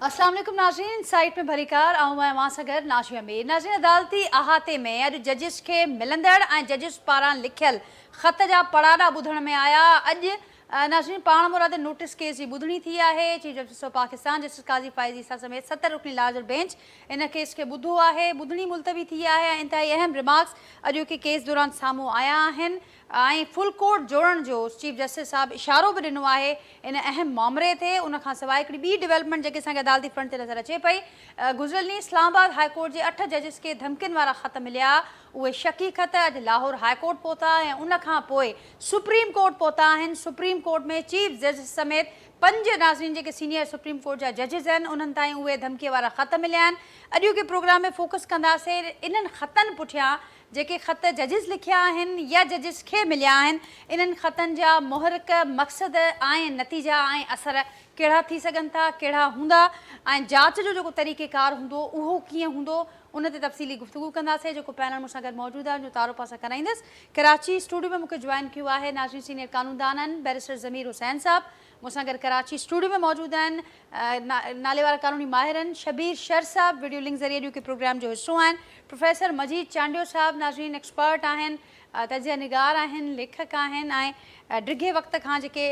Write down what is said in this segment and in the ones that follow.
السلام عليڪم ناظرين سائيٽ ۾ ڀليڪار آئون آهيان اوهان سان گڏ ناشي امير ناظرين عدالتي احاطي ۾ اڄ ججز کي ملندڙ ۽ ججز پاران لکيل خط جا پڙاڏا ٻڌڻ ۾ آيا اڄ ناظرين پاڻ مرادي نوٽيس ڪيس جي ٻڌڻي ٿي آهي chief justice of Pakistan justice Qazi Faez Isa سميت 70 رڪني لارجر بينچ ان ڪيس کي ٻڌو آهي ٻڌڻي ملتوي ٿي آهي ۽ انتهائي اهم ريمارڪس اڄوڪي ڪيس دوران سامهون آيا آهن ۽ فل ڪورٽ جوڙڻ جو چيف جسٽس صاحب اشارو به ڏنو آهي ان اهم مامري تي ان کان سواء هڪڙي ٻي ڊولپمينٽ جيڪي اسان کي عدالتي فرنٽ تي نظر اچي پئي گذريل ڏينهن اسلام آباد هاء ڪورٽ جي اٺ ججز کي ڌمڪين وارا خط مليا اهي شڪي خط اڄ لاهور هاء ڪورٽ پهتا ۽ ان کان پوء سپريم ڪورٽ پهتا آهن، سپريم ڪورٽ ۾ چيف جسٽس سميت پنج ناظرين جيڪي سينيئر سپريم ڪورٽ جا ججز آهن انهن تائين اهي ڌمڪي وارا خط مليا آهن، اڄوڪي پروگرام ۾ فوڪس ڪنداسين انهن خطن پٺيان جيڪي خط ججز لکيا آهن يا ججز کي مليا آهن انهن خطن جا محرڪ، مقصد ۽ نتيجا ۽ اثر ڪهڙا ٿي سگهن ٿا، ڪهڙا هوندا ۽ جاچ جو جيڪو طريقيڪار هوندو اهو ڪيئن هوندو ان تي تفصيلي گفتگو ڪنداسين جيڪو پينل مون سان گڏ موجود آهي ان جو تعارف اسان ڪرائيندس. ڪراچي اسٽوڊيو ۾ مون کي جوائن ڪيو آهي ناظرين سينيئر قانوندان آهن بئريسٽر ضمير حسين صاحب مون سان گڏ ڪراچي اسٽوڊيو ۾ موجود آهن ناليوارا قانوني ماهر آهن شبير شر صاحب وڊيو لنڪ ذريعي اڄوڪي پروگرام جو حصو آهن پروفيسر مجيد چانڊيو صاحب ناظرين ايڪسپرٽ آهن تجزيه نگار آهن ليکڪ آهن ۽ ڊگهي وقت کان جيڪي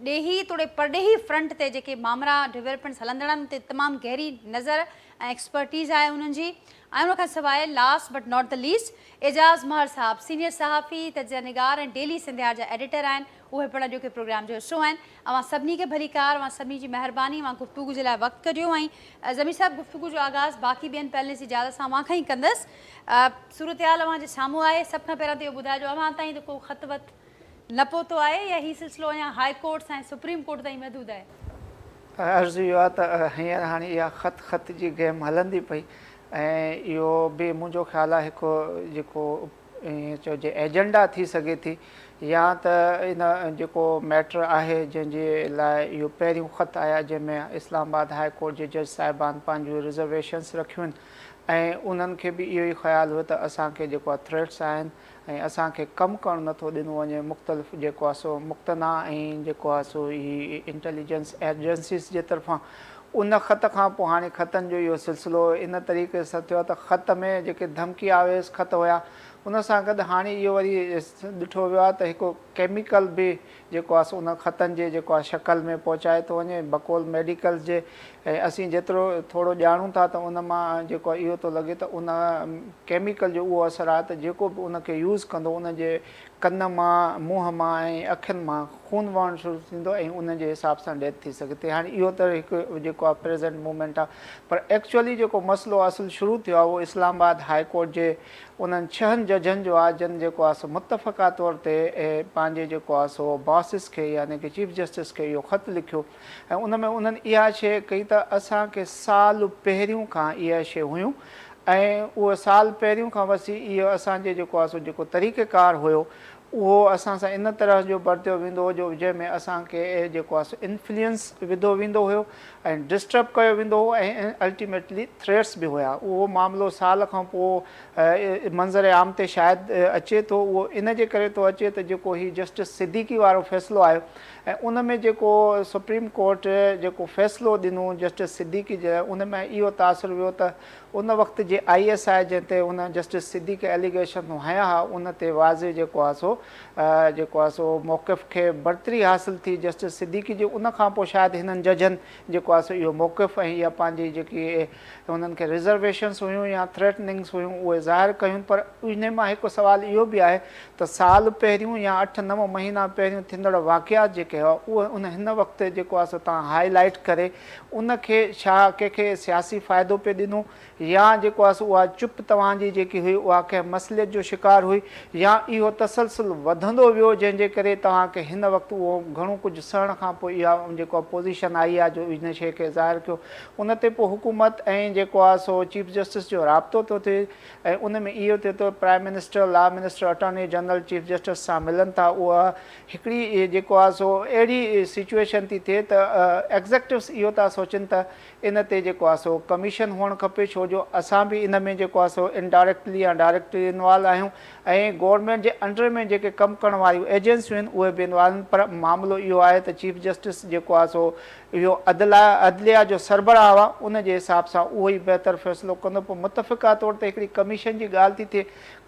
ڏيهي توڙي پرڏيهي فرنٽ تي جيڪي مامرا ڊولپمينٽس هلندڙ آهن ان تي تمام گهري نظر ۽ ايڪسپرٽيز آهي انهن جي ۽ ان کان سواء last but not the least Ejaz Mehar صاحب سينيئر صحافي، تجزيه نگار ۽ ڊيلي سنڌيار جا ايڊيٽر آهن اهي پڻ اڄوڪي پروگرام جو حصو آهن. اوهان سڀني کي ڀليڪار اوهان سڀني جي مهرباني اوهان گفتگو جي لاء وقت ڪڍيو ۽ ضمير صاحب گفتگو جو آغاز باقي ٻين پينلسٽ جي اجازت سان اوهان کان ئي ڪندس. صورتحال اوهان جي سامهون آهي سڀ کان پهريان ته اهو ٻڌائجو اوهان تائين ته ڪو خط وط نه پهتو آهي يا هي سلسلو اڃا هاء ڪورٽس ۽ سپريم ڪورٽ تائين محدود آهي؟ عرض اهو آهي ته هينئر هاڻي اها خط خط جي گيم هلندي پئي ۽ اهو به منهنجو خيال آهي هڪ جيڪو ائين چئجي ايجنڊا ٿي سگهي ٿي يا ته ان جيڪو ميٽر آهي جنهن جي لاء اهو پهريون خط آيا جنهن ۾ اسلام آباد هاء ڪورٽ جي جج صاحبان پنهنجون رزرويشنس رکيون آهن ۽ انهن کي به اهو ئي خيال هيو ته اسان کي جيڪو آهي ٿريٽس آهن ۽ اسان کي ڪم ڪرڻ نه ٿو ڏنو وڃي مختلف جيڪو آهي سو مقتنا ۽ جيڪو آهي سو هي انٽيليجنس ايجنسيز جي طرفان ان خط کان پوء هاڻي خطن جو اهو سلسلو ان طريقي سان ٿيو آهي ته خط ۾ جيڪي ڌمڪي آويز خط هيا ان سان گڏ هاڻي اهو وري ڏٺو ويو آهي ته هڪ ڪيميڪل به جيڪو آهي سو ان خطن جي جيڪو آهي شڪل ۾ پهچائي ٿو وڃي بقول ميڊيڪلز جي ۽ اسين جيترو ٿورو ڄاڻون ٿا ته ان مان جيڪو آهي اهو ٿو لڳي ته ان ڪيميڪل جو اهو اثر آهي ته جيڪو به ان کي يوز ڪندو ان جي ڪن مان منهن مان ۽ اکين مان خون وهڻ شروع ٿيندو ۽ ان جي حساب سان ڊيٿ ٿي سگهي ٿي هاڻي اهو ته هڪ جيڪو آهي پريزنٽ موومينٽ آهي پر ايڪچوئلي جيڪو مسئلو اصل شروع ٿيو آهي اهو اسلام آباد هاء ڪورٽ جي انهن ڇهن ججن جو آهي جن جيڪو آهي سو متفقه طور تي پنهنجي جيڪو آهي سو باسز کي يعني ڪي چيف جسٽس کي اهو خط لکيو ۽ ان ۾ انهن اها شيء ڪئي ته اسان کي سال پهريون کان اها شيء هيون ۽ اهو سال پهريون کان وسي اهو اسان جي جيڪو آهي سو جيڪو طريقه ڪار هيو اهو اسان سان ان طرح جو برتيو ويندو هو جو جنهن ۾ اسان کي جيڪو آهي سو انفلوئنس وڌو ويندو هيو ۽ ڊسٽرب ڪيو ويندو هو ۽ الٽيميٽلي ٿريٽس به هيا اهو معاملو سال کان پوء منظر عام تي شايد اچي ٿو اهو ان جي ڪري ٿو اچي ته جيڪو هي جسٽس صديقي وارو فيصلو آيو ۽ ان ۾ جيڪو سپريم ڪورٽ جيڪو فيصلو ڏنو جسٽس صديقي جي لاء ان ۾ اهو تاثر ويو ته ان وقت جي I S I جنهن تي ان جسٽس صديقي اليگيشن هنيا ها ان تي واضح جيڪو آهي سو جيڪو آهي سو موقف کي برتري حاصل ٿي جسٽس صديقي جي ان کان پوء شايد هنن ججن جيڪو آهي سو اهو موقف ۽ اها پنهنجي جيڪي هنن کي رزرويشنس هيون يا ٿريٽننگس هيون اهي ظاهر ڪيون پر انهي مان هڪ سوال اهو به آهي ته سال پهريون يا اٺ نو مهينا پهريون ٿيندڙ واقعات جيڪي هئا اهي ان هن وقت جيڪو آهي سو تان هائي لائيٽ ڪري ان کي ڇا ڪنهن کي سياسي فائدو پئي ڏنو يا جيڪو آهي سو اها چپ توهان جي جيڪي هئي اها ڪنهن مصلحت جو شڪار هئي يا اهو تسلسل وڌندو ويو جنهن جي ڪري توهان کي هن وقت اهو گهڻو ڪجهه سهڻ کان پوء اها جيڪو آهي پوزيشن آئي آهي جو ان شيء کي ظاهر ڪيو ان تي پوء حڪومت ۽ جيڪو آهي سو چيف جسٽس جو رابطو ٿو ٿئي ۽ ان ۾ اهو ٿئي ٿو prime minister, law minister, attorney general, chief justice سان ملن ٿا اها هڪڙي جيڪو آهي سو اهڙي سچوئيشن ٿي ٿئي ته ايگزيڪٽوز اهو ٿا سوچن ته ان تي جيڪو آهي سو ڪميشن هئڻ کپي ڇو جو اسان به ان ۾ جيڪو آهي سو انڊائريڪٽلي يا ڊائريڪٽلي انوالو آهيون ۽ گورنمينٽ جي انڊر ۾ جيڪي جيڪي ڪم ڪرڻ واريون ايجنسيون آهن اهي به انوالو آهن پر معاملو اهو آهي ته چيف جسٽس جيڪو آهي سو اهو عدليه جو سربراهه آهي ان جي حساب سان اهو ئي بهتر فيصلو ڪندو پوء متفقه طور تي هڪڙي ڪميشن جي ڳالهه ٿي ٿئي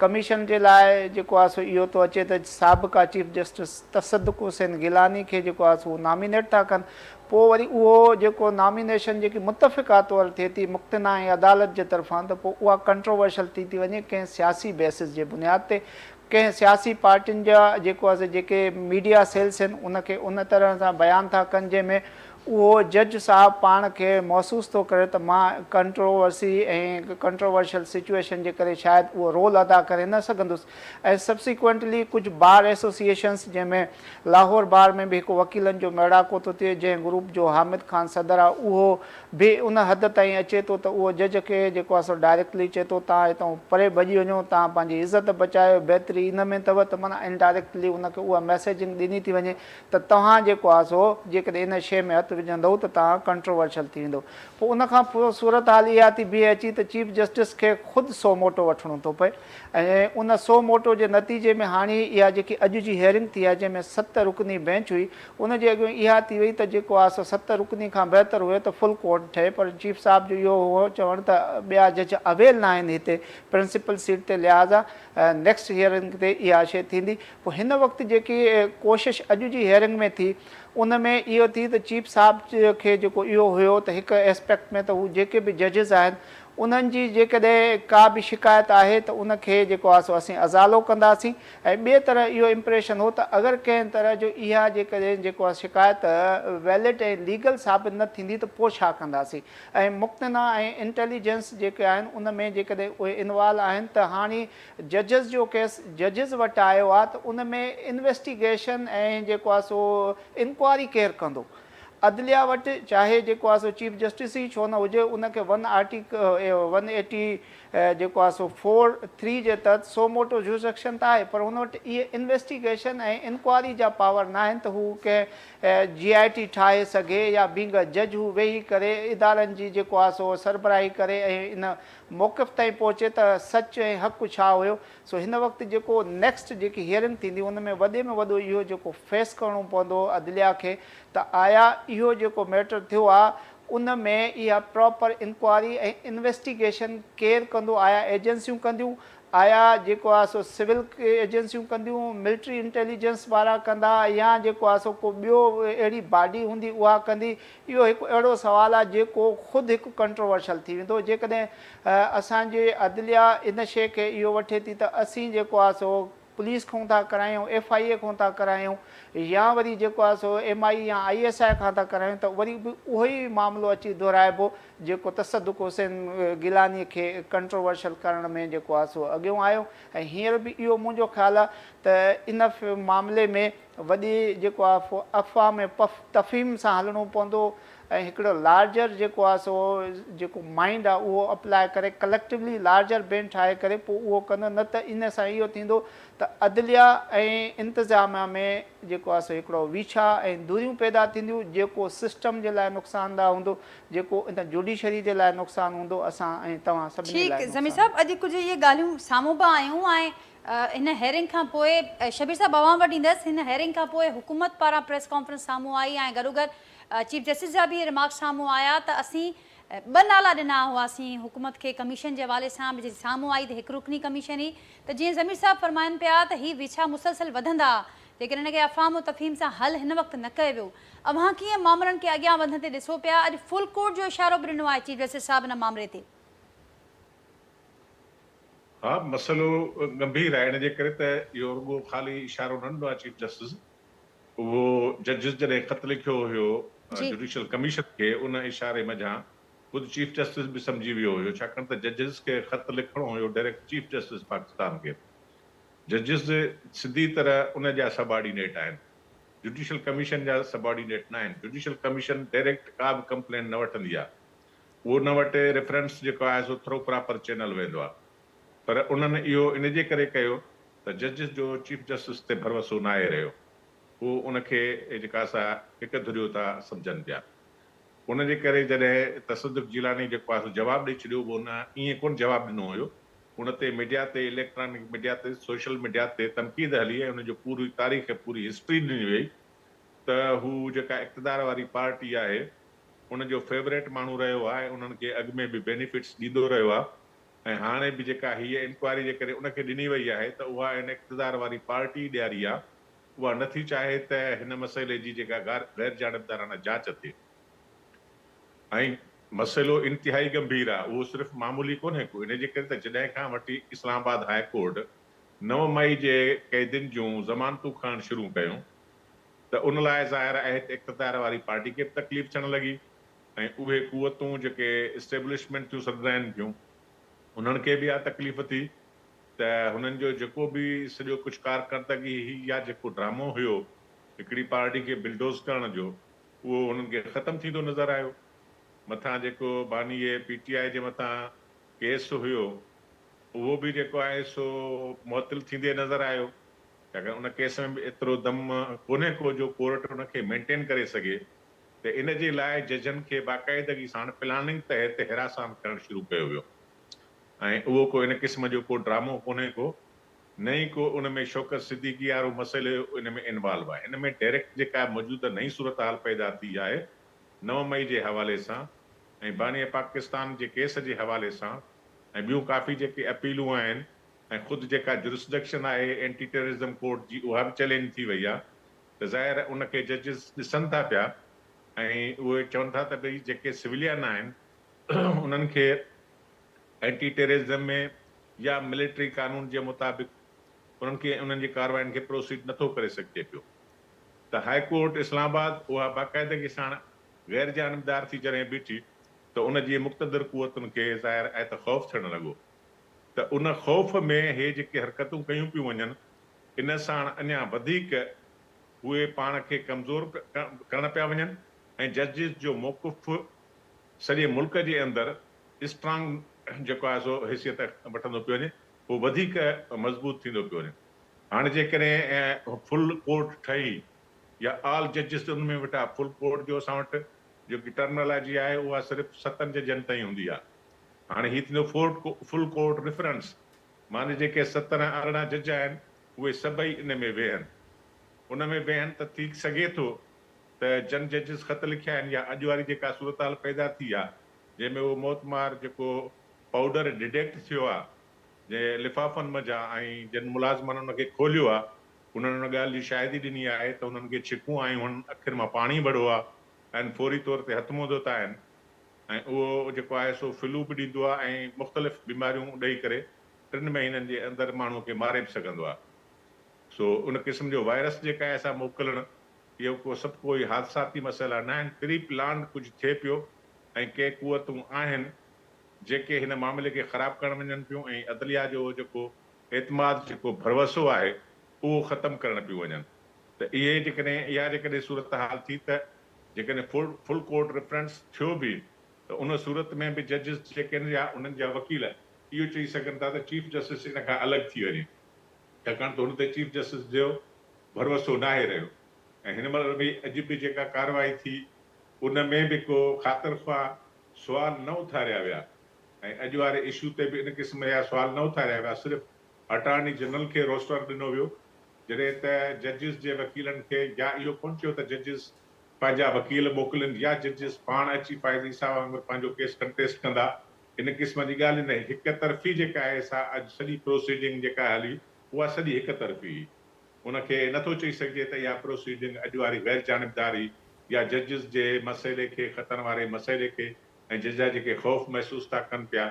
ڪميشن جي لاء جيڪو آهي سو اهو ٿو اچي ته سابقه چيف جسٽس تصدق حسين گيلاني کي جيڪو آهي سو نامينيٽ ٿا ڪن پوء وري اهو جيڪو نامينيشن جيڪي متفقه طور ٿئي ٿي مقتنه ۽ عدالت جي طرفان ته پوء اها ڪنٽروورشل ٿي ٿي وڃي ڪنهن سياسي بيسس جي بنياد تي ڪنهن سياسي پارٽين جا جيڪو آهي سو جيڪي ميڊيا سيلس آهن ان کي ان طرح سان بيان ٿا ڪن جنهن ۾ اهو جج صاحب پاڻ کي محسوس ٿو ڪري ته مان ڪنٽروورسي ۽ ڪنٽروورشل سچوئيشن جي ڪري شايد اهو رول ادا ڪري نه سگهندس ۽ سبسيڪوئنٽلي ڪجهه بار ايسوسيئيشنس جنهن ۾ لاهور بار ۾ به هڪ وڪيلن جو ميڙاڪو ٿو ٿئي جنهن گروپ جو حامد خان صدر آهي اهو به ان حد تائين اچي ٿو ته اهو جج کي جيڪو آهي سو ڊائريڪٽلي چئي ٿو توهان هتان پري ڀڄي وڃو توهان پنهنجي عزت بچايو بهتري ان ۾ اٿو ته معنيٰ انڊائريڪٽلي ان کي اها ميسيجنگ ڏني ٿي وڃي ته توهان جيڪو آهي سو جيڪڏهن ان شيء ۾ هٿ وجهندؤ ته توهان ڪنٽروورشل ٿي ويندؤ. پوء ان کان پوء صورتحال اها ٿي بيهي اچي ته چيف جسٽس کي خود سو موٽو وٺڻو ٿو پئي ۽ ان سو موٽو جي نتيجي ۾ هاڻي اها جيڪي اڄ جي هيئرنگ ٿي آهي جنهن ۾ ست رڪني بينچ هئي ان جي اڳيون اها ٿي وئي ته جيڪو آهي سو ست رڪني کان بهتر هيو ته فل ڪورٽ ٺهي پر چيف صاحب جو اهو هو چوڻ ته ٻيا جج اويل ناهن هتي پرنسپل سيٽ تي لهٰذا نيڪسٽ هيئرنگ تي اها شيء ٿيندي. پوء هن وقت جيڪي ڪوشش اڄ جي هيئرنگ ۾ ٿي ان ۾ اهو ٿي ته چيف صاحب کي جيڪو اهو هيو ته هڪ ايسپيڪٽ ۾ ته هو جيڪي به ججز آهن انهن جي جيڪڏهن ڪا به شڪايت آهي ته ان کي جيڪو آهي سو اسين ازالو ڪنداسين ۽ ٻئي طرح اهو امپريشن هو ته اگر ڪنهن طرح جو اها جيڪڏهن جيڪو آهي شڪايت ويلڊ ۽ ليگل ثابت نه ٿيندي ته پوء ڇا ڪنداسين ۽ مقننه ۽ انٽيليجنس جيڪي آهن ان ۾ جيڪڏهن اهي انوالو آهن ته هاڻي ججز جو ڪيس ججز وٽ آيو آهي ته ان ۾ انويسٽيگيشن ۽ جيڪو آهي سو انڪوائري ڪير ڪندو؟ عدليه وٽ چاهي جيڪو آهي سو چيف جسٽس ئي ڇو نه هجي ان کي ون آرٽيڪ ون ايٽي جيڪو آهي سو فور ٿري جي تحت سو موٽو جوسڊڪشن ته آهي پر ان وٽ اهي انويسٽيگيشن ۽ انڪوائري جا پاور ناهن ته هو ڪنهن جي آء ٽي ٺاهي سگهي يا بينگ ا جج هو ويهي ڪري ادارن جي جيڪو آهي سو سربراهي ڪري ۽ ان موقف تائين پهچي ته سچ ۽ حق ڇا هيو، سو هن وقت جيڪو نيڪسٽ جيڪي هيئرنگ ٿيندي ان ۾ وڏي ۾ وڏو اهو جيڪو فيس ڪرڻو پوندو عدليا کي ته آيا اهو جيڪو ميٽر ٿيو آ ان ۾ اها پراپر انڪوائري ۽ انويسٽيگيشن ڪير ڪندو آيا ايجنسيون ڪنديون آيا جيڪو آ سو سول ايجنسيون ڪنديون، ملٽري انٽيليجنس وارا ڪندا يا جيڪو آ سو ڪو ٻيو اهڙي باڊي هوندي اها ڪندي، اهو هڪ اهڙو سوال آ جيڪو خود هڪ ڪنٽروورشل ٿي ويندو، جيڪڏهن اسان جي عدليا ان شيء کي اهو وٺي ٿي ته اسين جيڪو آ سو پوليس کان ٿا ڪرايون، ايف I اي کان ٿا ڪرايون يا وري جيڪو آ سو ايم I يا I S I کان ٿا ڪرايون ته وري به اهو ئي معاملو اچي دهرائبو جيڪو تصدق حسين گيلاني کي ڪنٽروورشل ڪرڻ ۾ جيڪو آ سو اڳيون آيو ۽ هينئر به اهو منهنجو خيال آ ته ان معاملي ۾ وڏي جيڪو آ افهام ۽ تفهيم سان هلڻو پوندو ۽ هڪڙو لارجر جيڪو آ سو جيڪو مائينڊ آ اهو اپلاء ڪري ڪليڪٽولي لارجر بين ٺاهي ڪري پوء اهو ڪندو نه ته ان سان اهو ٿيندو ته عدليه ۽ انتظاميا ۾ جيڪو آ سو هڪڙو ويڇا ۽ دوريون پيدا ٿينديون جيڪو سسٽم جي لاء نقصانده هوندو جيڪو ان جوڊيشري جي لاء نقصان هوندو اسان ۽ توهان سڀني لاء ٺيڪ ضمير نقصان صاحب اڄ ڪجهه اهي ڳالهيون سامهون به آيون ۽ هن هيئرنگ کان پوء شبير صاحب اوهان وٽ ايندس هن هيئرنگ کان پوء حڪومت پاران پريس ڪانفرنس سامهون آئي ۽ گڏوگڏ چيف جسٽس جا به ريمارڪس سامهون آيا ته اسين ٻه نالا ڏنا هئاسين حڪومت کي ڪميشن جي حوالي سان به جي سامهون آئي ته هڪ رڪني ڪميشن هئي ته جيئن ضمير صاحب فرمائن پيا ته هي ويڇا مسلسل وڌندا جيڪڏهن ان کي افهام و تفهيم سان حل هن وقت نه ڪيو ويو. اوهان ڪيئن مامرن کي اڳيان وڌندي ڏسو پيا؟ اڄ فل ڪورٽ جو اشارو به ڏنو آهي چيف جسٽس صاحب ان مامري تي. ها مسئلو ڳنڀير آهي ان جي ڪري ته اهو رڳو خالي اشارو نه ڏنو آهي چيف جسٽس اهو ججز جڏهن خط لکيو هيو جڊيشل ڪميشن کي ان اشاري منجهان خود چيف جسٽس به سمجهي ويو هيو ڇاڪاڻ ته ججز کي خط لکڻو هيو ڊائريڪٽ چيف جسٽس پاڪستان کي ججز سڌي طرح ان جا سب آرڊينيٽ آهن جڊيشل ڪميشن جا سب آرڊينيٽ نه آهن، جڊيشل ڪميشن ڊائريڪٽ ڪا به ڪمپلينٽ نه وٺندي آهي، اهو ان وٽ ريفرنس جيڪو آهي سو ٿرو پراپر چينل ويندو آهي پر انهن اهو ان جي ڪري ڪيو ته ججز جو چيف جسٽس تي ڀروسو ناهي رهيو، هو ان کي جيڪا سا هڪ ڌريو ٿا سمجهن پيا، ان جي ڪري جڏهن تصدق جيلاني جيڪو آهي سو جواب ڏئي ڇڏيو اهو نه ائين ڪونه جواب ڏنو هيو. ان تي ميڊيا تي اليڪٽرانڪ ميڊيا تي سوشل ميڊيا تي تنقيد هلي ۽ ان جو پوري تاريخ پوري هسٽري ڏني وئي ته هو جيڪا اقتدار واري پارٽي آهي ان جو فيوريٽ ماڻهو رهيو آهي ۽ انهن کي اڳ ۾ به بينيفٽس ڏيندو رهيو آهي ۽ هاڻي به جيڪا هيء انڪوائري جيڪڏهن ان کي ڏني وئي آهي ته اها ان اقتدار واري پارٽي ئي ڏياري آهي اها نٿي چاهي ته هن مسئلي جي جيڪا غير جانبدارانه جاچ ٿئي ۽ مسئلو انتهائي ڳنڀير آهي، اهو صرف معمولي ڪونهي ڪو، ان جي ڪري ته جڏهن کان وٺي اسلام آباد هاء ڪورٽ 9 مئي جي قيدين جون ضمانتون کڻڻ شروع ڪيون ته ان لاء ظاهر آهي ته اقتدار واري پارٽي کي به تڪليف ٿيڻ لڳي ۽ اهي قوتون جيڪي اسٽيبلشمينٽ ٿيون سڏرائين پيون انهن کي به اها تڪليف ٿي ته هنن جو جيڪو به سڄو ڪجهه ڪارڪردگي هئي يا جيڪو ڊرامو هيو هڪڙي پارٽي کي بلڊوز ڪرڻ جو اهو هنن کي ختم ٿيندو نظر آيو. مٿان جيڪو باني پي ٽي آء جي مٿان ڪيس هيو اهو به جيڪو آهي سو معطل ٿيندي نظر آيو ڇاڪاڻ ان ڪيس ۾ به ايترو دم ڪونهي ڪو جو ڪورٽ ان کي مينٽين ڪري سگهي ته ان جي لاء ججن کي باقاعدگي ساڻ پلاننگ تحت هراسان ڪرڻ شروع ڪيو ويو ۽ اهو ڪو ان قسم جو ڪو ڊرامو ڪونهي ڪو نه ئي ڪو ان ۾ شوڪت صديقي وارو مسئلو ان ۾ انوالو آهي. ان ۾ ڊائريڪٽ جيڪا موجوده نئين صورتحال پيدا ٿي آهي 9 مئي جي حوالي سان ۽ باني پاڪستان جي ڪيس جي حوالي سان ۽ ٻيون ڪافي جيڪي اپيلون آهن ۽ خود جيڪا جورسڊڪشن آهي اينٽي ٽيررزم ڪورٽ جي اها به چئلينج ٿي وئي آهي ته ظاهر ان کي ججز ڏسن ٿا پيا ۽ اهي چون ٿا ته ڀئي جيڪي سولين آهن انهن کي اينٽي ٽيررزم ۾ يا ملٽري قانون جي مطابق انهن کي انهن جي ڪارروائين کي پروسيڊ نٿو ڪري سگهجي پيو ته هاء ڪورٽ اسلام آباد اها باقاعدگي ساڻ غير جانبدار ٿي جڏهن بيٺي ته ان جي مقتدر قوتن کي ظاهر آهي ته خوف ٿيڻ لڳو ته ان خوف ۾ هي جيڪي حرڪتون ڪيون پيون وڃن ان ساڻ اڃا وڌيڪ اهي پاڻ کي ڪمزور ڪرڻ پيا وڃن ۽ ججز جو موقف سڄي ملڪ جي اندر اسٽرانگ جيڪو آهي سو حيثيت وٺندو پيو وڃي، اهو وڌيڪ مضبوط ٿيندو پيو وڃي. هاڻي جيڪڏهن فل ڪورٽ ٺهي يا آل ججز ان ۾ ويٺا، فل ڪورٽ جو اسان وٽ جيڪي ٽرمنالاجي آهي اها صرف ستن ججن تائين هوندي آهي. هاڻي هي ٿيندو فل ڪورٽ ريفرنس معني جيڪي 17 18 جج آهن اهي سڀئي ان ۾ ويهن. ان ۾ ويهن ته ٿي سگهي ٿو ته جن ججز خط لکيا آهن يا اڄ واري جيڪا صورتحال پيدا ٿي آهي جنهن ۾ اهو موتمار جيڪو پائوڊر ڊيٽيڪٽ ٿيو آهي جنهن لفافن منجهان ۽ جن ملازمن ان کي کوليو آهي انهن ان ڳالهه جي شاهدي ڏني آهي ته انهن کي ڇڪون آيون هن اکين مان پاڻي وڙهو آهي ۽ فوري طور تي هٿ منهن ڌوتا آهن ۽ اهو جيڪو آهي سو فلو به ڏيندو آهي ۽ مختلف بيماريون ڏئي ڪري ٽن مهينن جي اندر ماڻهو کي ماري به سگهندو آهي سو ان قسم جو وائرس جيڪا آهي سا موڪلڻ اهو ڪو سڀ ڪوئي حادثاتي مسئلا ناهن پري پلانڊ ڪجهه ٿئي پيو ۽ ڪي قوتون آهن جيڪي هن معاملي کي خراب ڪرڻ وڃن پيون ۽ عدليه جو جيڪو اعتماد جيڪو ڀروسو آهي اهو ختم ڪرڻ پيون وڃن ته اهي جيڪڏهن اها جيڪڏهن صورتحال ٿي ته جيڪڏهن فل فل ڪورٽ ريفرنس ٿيو به ته ان صورت ۾ به ججز جيڪي آهن يا انهن جا وڪيل اهو چئي سگهن ٿا ته چيف جسٽس ان کان الڳ ٿي وڃي ڇاڪاڻ ته هن تي چيف جسٽس جو ڀروسو ناهي رهيو ۽ هن مهل به اڄ به جيڪا ڪارروائي ٿي ان ۾ به ڪو خاطر خواهه سوال نه اٿاريا ويا ۽ اڄ واري اشو تي به ان قسم جا سوال نه اٿاريا ويا، صرف اٽارني جنرل کي روسٽر ڏنو ويو، جڏهن ته ججز جي وڪيلن کي يا اهو ڪونه چيو ته ججز پنهنجا وڪيل موڪلين يا ججز پاڻ اچي فائز عيسيٰ وانگر پنهنجو ڪيس ڪنٽيسٽ ڪندا، ان قسم جي ڳالهه نه هڪ طرفي جيڪا آهي سا اڄ سڄي پروسيڊنگ جيڪا هلي اها سڄي هڪ طرفي هئي. ان کي نه ٿو چئي سگهجي ته اها پروسيڊنگ اڄ واري غير جانبداري يا ججز جي مسئلي کي خطن واري مسئلي کي ۽ جج جا جيڪي خوف محسوس ٿا ڪن پيا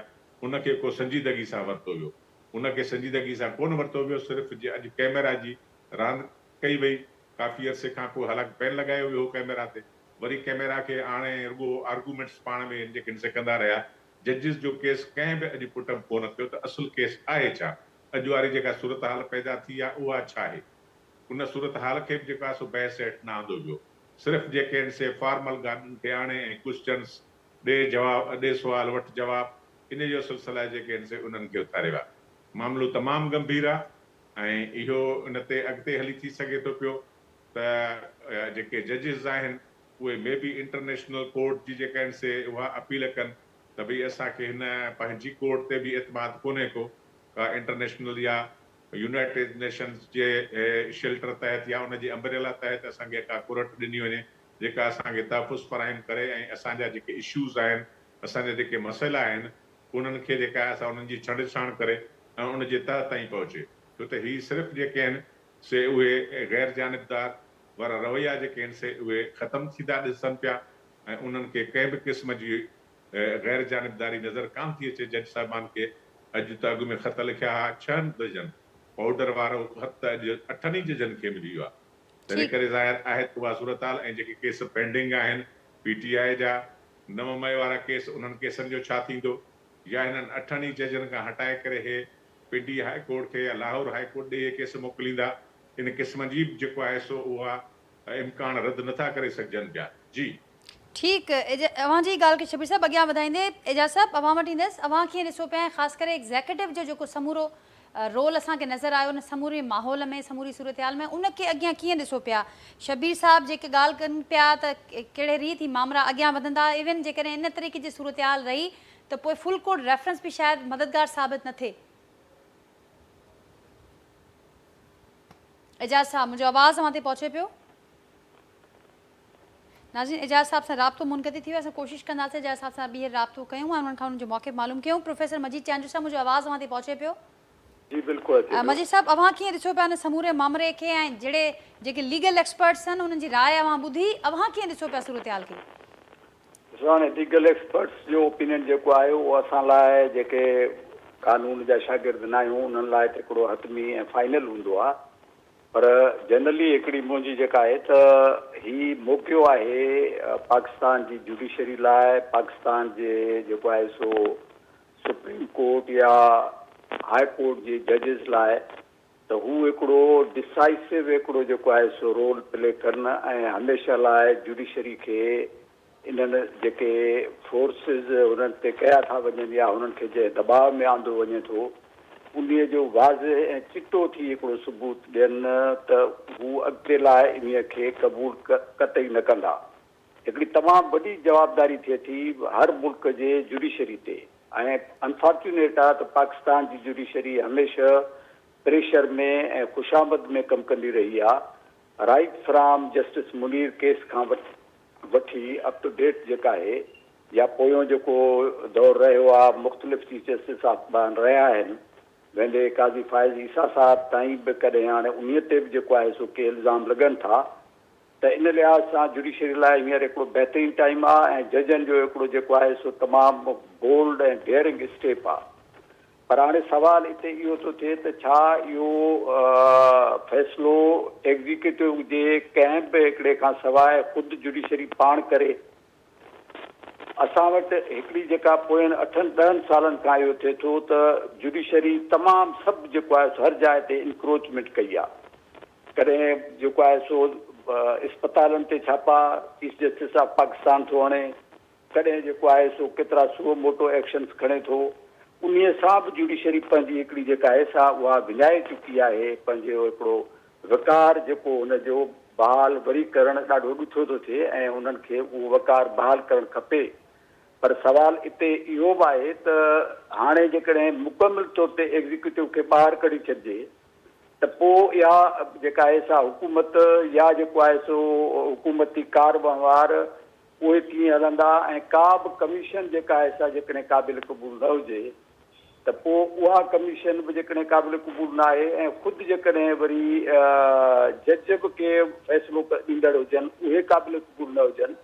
ان کي ڪو سنجيدگي سان ورتو ويو ان کي سنجيدگي سان ڪونه ورتو ويو صرف جي اڄ ڪئميرا جي راند ڪئي وئي ڪافي عرصي کان پوء حالانڪ بين لڳايو ويو هو ڪئميرا تي وري ڪئميرا کي آڻي رڳو آرگومينٽس پاڻ ۾ جيڪي سي ڪندا رهيا ججز جو ڪيس ڪنهن به اڄ پٽ اپ ڪونه ٿيو ته اصل ڪيس آهي ڇا اڄ واري جيڪا صورتحال پيدا ٿي آهي اها ڇا آهي؟ ان صورتحال کي به جيڪو آهي سو بحث هيٺ نه آندو ويو. صرف جيڪي آهن سي فارمل ڳالهين کي آڻي ۽ ڪوئسچنس ڏي جواب ڏي سوال وٺ جواب ان جو سلسلا جيڪي آهن سي انهن کي اٿاري ويا. معاملو تمام گنڀير آهي ۽ اهو ان تي اڳتي هلي ٿي سگهي ٿو پيو ته جيڪي ججز آهن اهي مي بي انٽرنيشنل ڪورٽ جي جيڪا آهن سي اها اپيل ڪن ته ڀئي اسان کي هن پنهنجي ڪورٽ تي به اعتماد ڪونهي ڪو. ڪا انٽرنيشنل يا يونائيٽيڊ نيشنز جي شيلٽر تحت يا ان جي امبريلا تحت اسان کي ڪا ڪورٽ ڏني وڃي جيڪا اسان کي تحفظ فراهم ڪري ۽ اسان جا جيڪي اشوز آهن اسان جا جيڪي مسئلا آهن انهن کي جيڪا آهي سا انهن جي ڇنڊ ڇاڻ ڪري ۽ ان جي تهه تائين پهچي ڇو ته هي صرف جيڪي آهن سي اهي غير جانبدار وارا رويا جيڪي آهن سي اهي ختم ٿيندا ڏسن پيا ۽ انهن کي ڪنهن به قسم جي غير جانبداري نظر ڪانه ٿي اچي جج صاحبان کي اڄ ته اڳ ۾ خط لکيا ها ڇهن ججن پائوڊر وارو خط ته اڄ اٺن ئي ججن کي ملي ويو آهي تنهن ڪري ظاهر آهي ته اها صورتحال ۽ جيڪي ڪيس پينڊنگ آهن پي ٽي آء جا 9 مئي وارا ڪيس انهن ڪيسن جو ڇا ٿيندو يا هنن اٺن ئي ججن کان هٽائي ڪري هي پنڊي هاء ڪورٽ کي يا لاهور هاء ڪورٽ ڏي اهي ڪيس موڪليندا ان قسم جي به جيڪو آهي سو اها امڪان رد نٿا ڪري سگهجن پيا جي. ٺيڪ اوهان جي ڳالهه کي شبير صاحب اڳيان وڌائيندي اعجاز صاحب اوهان وٽ ايندس اوهان ڪيئن ڏسو پيا ۽ خاص ڪري ايگزيڪيٽو جو جيڪو سمورو رول اسان کي نظر آيو ان سموري ماحول ۾ سموري صورتحال ۾ ان کي اڳيان ڪيئن ڏسو پيا شبير صاحب جيڪي ڳالهه ڪن پيا ته ڪهڙي ريت هي مامرا اڳيان وڌندا ايون جيڪڏهن ان طريقي جي صورتحال رهي ته پوء فل ڪورٽ ريفرنس به شايد مددگار ثابت نه ٿئي. اعجاز صاحب منهنجو آواز اوهان تائين پهچي پيو؟ ناظرين اعجاز صاحب سان رابطو منقطع ٿي ويو اسان ڪوشش ڪنداسين اعجاز صاحب سان ٻيهر رابطو ڪيون ۽ انهن کان انهن جو موقف معلوم ڪيون پروفيسر مجيد چانڊيو صاحب منهنجو آواز اوهان تائين پهچي پيو؟ جي بلڪل اچي پيو. مجيد صاحب اوهان ڪيئن ڏسو پيا ان سموري مامري کي ۽ جهڙي جيڪي ليگل ايڪسپرٽس آهن انهن جي راء اوهان ٻڌي اوهان ڪيئن ڏسو پيا صورتحال کي؟ ڏسو هاڻي ليگل ايڪسپرٽس جو اوپينين جيڪو آهي اهو اسان لاء جيڪي قانون جا شاگرد ناهيون انهن لاء ته هڪڙو حتمي ۽ فائنل هوندو آهي پر جنرلي هڪڙي منهنجي جيڪا آهي ته هي موقعو آهي پاڪستان جي جوڊيشري لاء پاڪستان جي جيڪو آهي سو سپريم ڪورٽ يا هاء ڪورٽ جي ججز لاء ته هو هڪڙو ڊسائسو هڪڙو جيڪو آهي سو رول پلي ڪن ۽ هميشه لاء جوڊيشري کي انهن جيڪي فورسز هنن تي ڪيا ٿا وڃن يا هنن کي جنهن دٻاء ۾ آندو وڃي ٿو انهي جو واضح ۽ چٽو ٿي هڪڙو ثبوت ڏين ته هو اڳتي لاء انهي کي قبول قطعي نه ڪندا. هڪڙي تمام وڏي جوابداري ٿئي ٿي هر ملڪ جي جوڊيشري تي ۽ انفارچونيٽ آ ته پاڪستان جي جوڊيشري هميشه پريشر ۾ ۽ خوشامد ۾ ڪم ڪندي رهي آ right from justice Munir case کان وٺي اپ ٽو ڊيٽ جيڪا آهي يا پويون جيڪو دور رهيو آ مختلف چيف جسٽس صاحبان رهيا آهن ويندي قاضي فائز عيسيٰ صاحب تائين به ڪڏهن هاڻي انهي تي به جيڪو آهي سو ڪي الزام لڳن ٿا ته ان لحاظ سان جوڊيشري لاء هينئر هڪڙو بهترين ٽائيم آ ۽ ججن جو هڪڙو جيڪو آهي سو تمام بولڊ ۽ ڊيئرنگ اسٽيپ آ پر هاڻي سوال اتي اهو ٿو ٿئي ته ڇا اهو فيصلو ايگزيڪيوٽو جي ڪنهن به هڪڙي کان سواء خود جوڊيشري پاڻ ڪري؟ اسان وٽ هڪڙي جيڪا پوين اٺن ڏهن سالن کان اهو ٿئي ٿو ته جوڊيشري تمام سڀ جيڪو آهي سو هر جاء تي انڪروچمينٽ ڪئي آ ڪڏهن جيڪو آهي سو اسپتالن تي ڇاپا چيف جسٽس آف پاڪستان ٿو هڻي ڪڏهن جيڪو آهي سو ڪيترا سو موٽو ايڪشنز کڻي ٿو انهي سان به جوڊيشري پنهنجي هڪڙي جيڪا آهي سا اها وڃائي چڪي آهي پنهنجو هڪڙو وقار جيڪو هن جو بحال وري ڪرڻ ڏاڍو ڏکيو ٿو ٿئي ۽ انهن کي اهو وقار بحال ڪرڻ کپي پر سوال اتي اهو به آهي ته هاڻي جيڪڏهن مڪمل طور تي ايگزيڪيوٽو کي ٻاهر ڪڍي ڇڏجي ته پوء اها جيڪا آهي سا حڪومت يا جيڪو آهي سو حڪومتي ڪار وهنوار اهي ڪيئن هلندا ۽ ڪا به ڪميشن جيڪا آهي سا جيڪڏهن قابل قبول نه هجي ته پوء اها ڪميشن به جيڪڏهن قابل قبول نه آهي ۽ خود جيڪڏهن وري جج به ڪي فيصلو ڏيندڙ هجن اهي قابل قبول نه هجن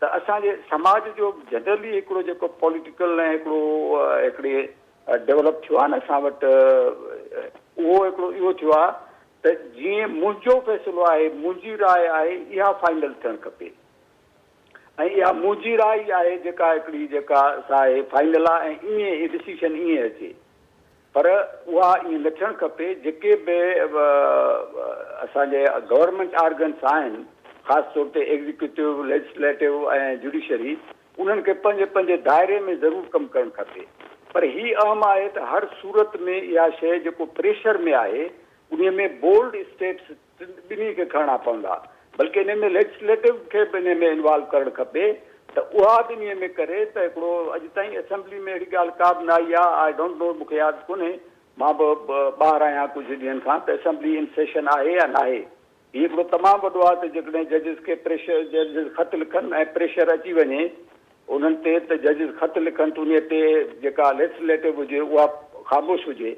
ته اسان جي سماج جو جنرلي هڪڙو جيڪو پوليٽيڪل ۽ هڪڙو هڪڙي ڊولپ ٿيو آهي نه اسان وٽ اهو هڪڙو اهو ٿيو آهي ته جيئن منهنجو فيصلو آهي منهنجي راء آهي اها فائنل ٿيڻ کپي. ۽ اها منهنجي راء ئي آهي جيڪا هڪڙي جيڪا سا آهي فائنل آهي ۽ ائين ئي ڊسيشن ائين اچي پر اها ائين نه ٿيڻ کپي جيڪي به اسان جي گورنمينٽ آرگنس آهن خاص طور تي ايگزيڪيوٽو ليجسليٽو ۽ جوڊيشري انهن کي پنهنجي پنهنجي دائري ۾ ضرور ڪم ڪرڻ کپي پر هي اهم آهي ته هر صورت ۾ اها شيء جيڪو پريشر ۾ آهي انهي ۾ بولڊ اسٽيپس ٻنهي کي کڻڻا پوندا بلڪه انهي ۾ ليجسليٽو کي به انهي ۾ انوالو ڪرڻ کپي ته اها به انهي ۾ ڪري ته هڪڙو اڄ تائين اسيمبلي ۾ اهڙي ڳالهه ڪا به نه آئي آهي I don't know مون کي ياد ڪونهي مان به ٻاهر آهيان ڪجهه ڏينهن کان ته اسيمبلي ان سيشن آهي يا ناهي. هي هڪڙو تمام وڏو آهي ته جيڪڏهن ججز کي پريشر ججز خط لکن ۽ پريشر اچي وڃي انهن تي ته ججز خط لکن ته انهي تي جيڪا ليجسليٽو هجي اها خاموش هجي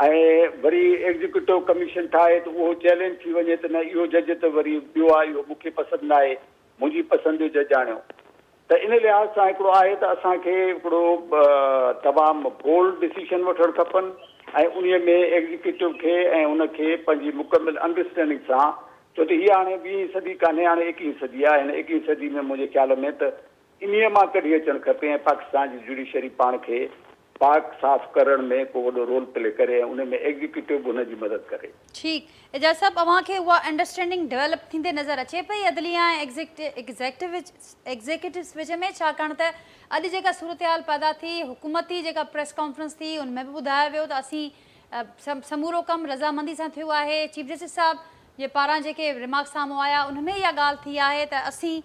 ۽ وري ايگزيڪيوٽو ڪميشن ٺاهي ته اهو چئلينج ٿي وڃي ته نه اهو جج ته وري ٻيو آهي اهو مون کي پسند ناهي منهنجي پسند جو جج آڻيو. ته ان لحاظ سان هڪڙو آهي ته اسان کي هڪڙو تمام بولڊ ڊسيشن وٺڻ کپن ۽ انهي ۾ ايگزيڪيوٽو کي ۽ ان کي پنهنجي مڪمل انڊرسٽينڊنگ سان ڇو ته هي هاڻي ويهين صدي ڪانهي هاڻي ايڪيهين صدي آهي هن ايڪيهين صدي ۾ منهنجي خيال ۾ ته انهي مان ڪڍي اچڻ کپي ۽ پاڪستان جي جوڊيشري پاڻ کي پاڪ صاف ڪرڻ ۾ ڪو وڏو رول پلي ڪري ۽ ان ۾ ايگزيڪيوٽو به هن جي مدد ڪري. ٺيڪ اعجاز صاحب اوهان کي اها انڊرسٽينڊنگ ڊولپ ٿيندي نظر اچي پئي عدليه ۽ ايگزيڪيوٽو وچ ۾ ڇاڪاڻ ته اڄ جيڪا صورتحال پيدا ٿي حڪومتي جيڪا پريس ڪانفرنس ٿي ان ۾ به ٻڌايو ويو ته اسين سمورو ڪم رضامندي سان ٿيو آهي چيف جسٽس صاحب جي پاران جيڪي ريمارڪس سامهون آيا ان ۾ اها ڳالهه ٿي آهي ته اسين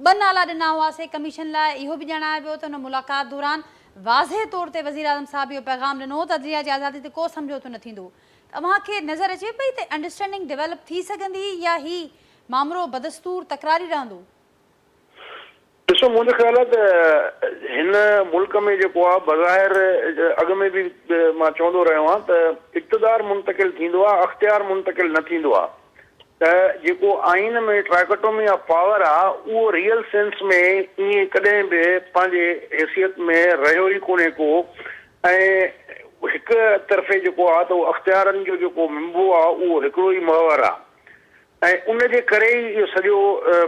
ٻه نالا ڏنا هئاسين ڪميشن لاء اهو به ڄاڻايو ويو ته ان ملاقات دوران واضح طور تي وزيراعظم صاحب اهو پيغام ڏنو هو ته عدليه جي آزادي تي ڪو سمجهوتو نه ٿيندو ته اوهان کي نظر اچي پئي ته انڊرسٽينڊنگ ڊولپ ٿي سگهندي يا هي مامرو بدستور تڪراري رهندو؟ ڏسو منهنجو خيال آهي ته هن ملڪ ۾ جيڪو آهي بظاهر اڳ ۾ به مان چوندو رهيو آهيان ته اقتدار منتقل ٿيندو آهي اختيار منتقل نه ٿيندو آهي ته جيڪو آئين ۾ ٽرائڪٽومي آف پاور آ اهو ريئل سينس ۾ ائين ڪڏهن به پنهنجي حيثيت ۾ رهيو ئي ڪونهي ڪو ۽ هڪ طرفي جيڪو آ ته اهو اختيارن جو جيڪو منبو آ اهو هڪڙو ئي محور آ ۽ ان جي ڪري ئي اهو سڄو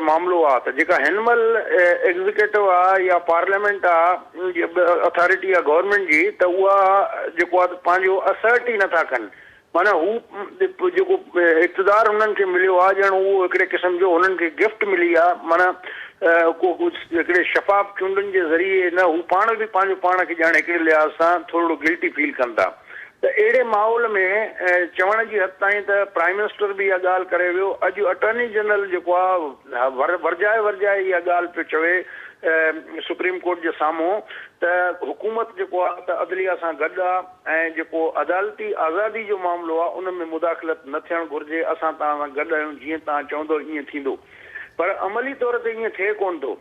معاملو آ ته جيڪا هن مهل ايگزيڪيٽو آ يا پارليامينٽ آ اٿارٽي آ گورنمينٽ جي ته اها جيڪو آ ته پنهنجو اسرٽ ئي نٿا ڪن معنيٰ هو جيڪو اقتدار هنن کي مليو آهي ڄڻ اهو هڪڙي قسم جو هنن کي گفٽ ملي آهي معنيٰ ڪو هڪڙي شفاف چونڊن جي ذريعي نه هو پاڻ به پنهنجو پاڻ کي ڄڻ هڪڙي لحاظ سان ٿورڙو گلٽي فيل ڪن ٿا ته اهڙي ماحول ۾ چوڻ جي حد تائين ته پرائم منسٽر به اها ڳالهه ڪري ويو اڄ اٽارني جنرل جيڪو آهي ورجائي ورجائي اها ڳالهه پيو چوي سپريم ڪورٽ جي سامهون ته حڪومت جيڪو آهي ته عدليه سان گڏ آهي ۽ جيڪو عدالتي آزادي جو معاملو آهي ان ۾ مداخلت نه ٿيڻ گهرجي، اسان توهان سان گڏ آهيون جيئن توهان چوندؤ ائين ٿيندو پر عملي طور تي ائين ٿئي ڪونه ٿو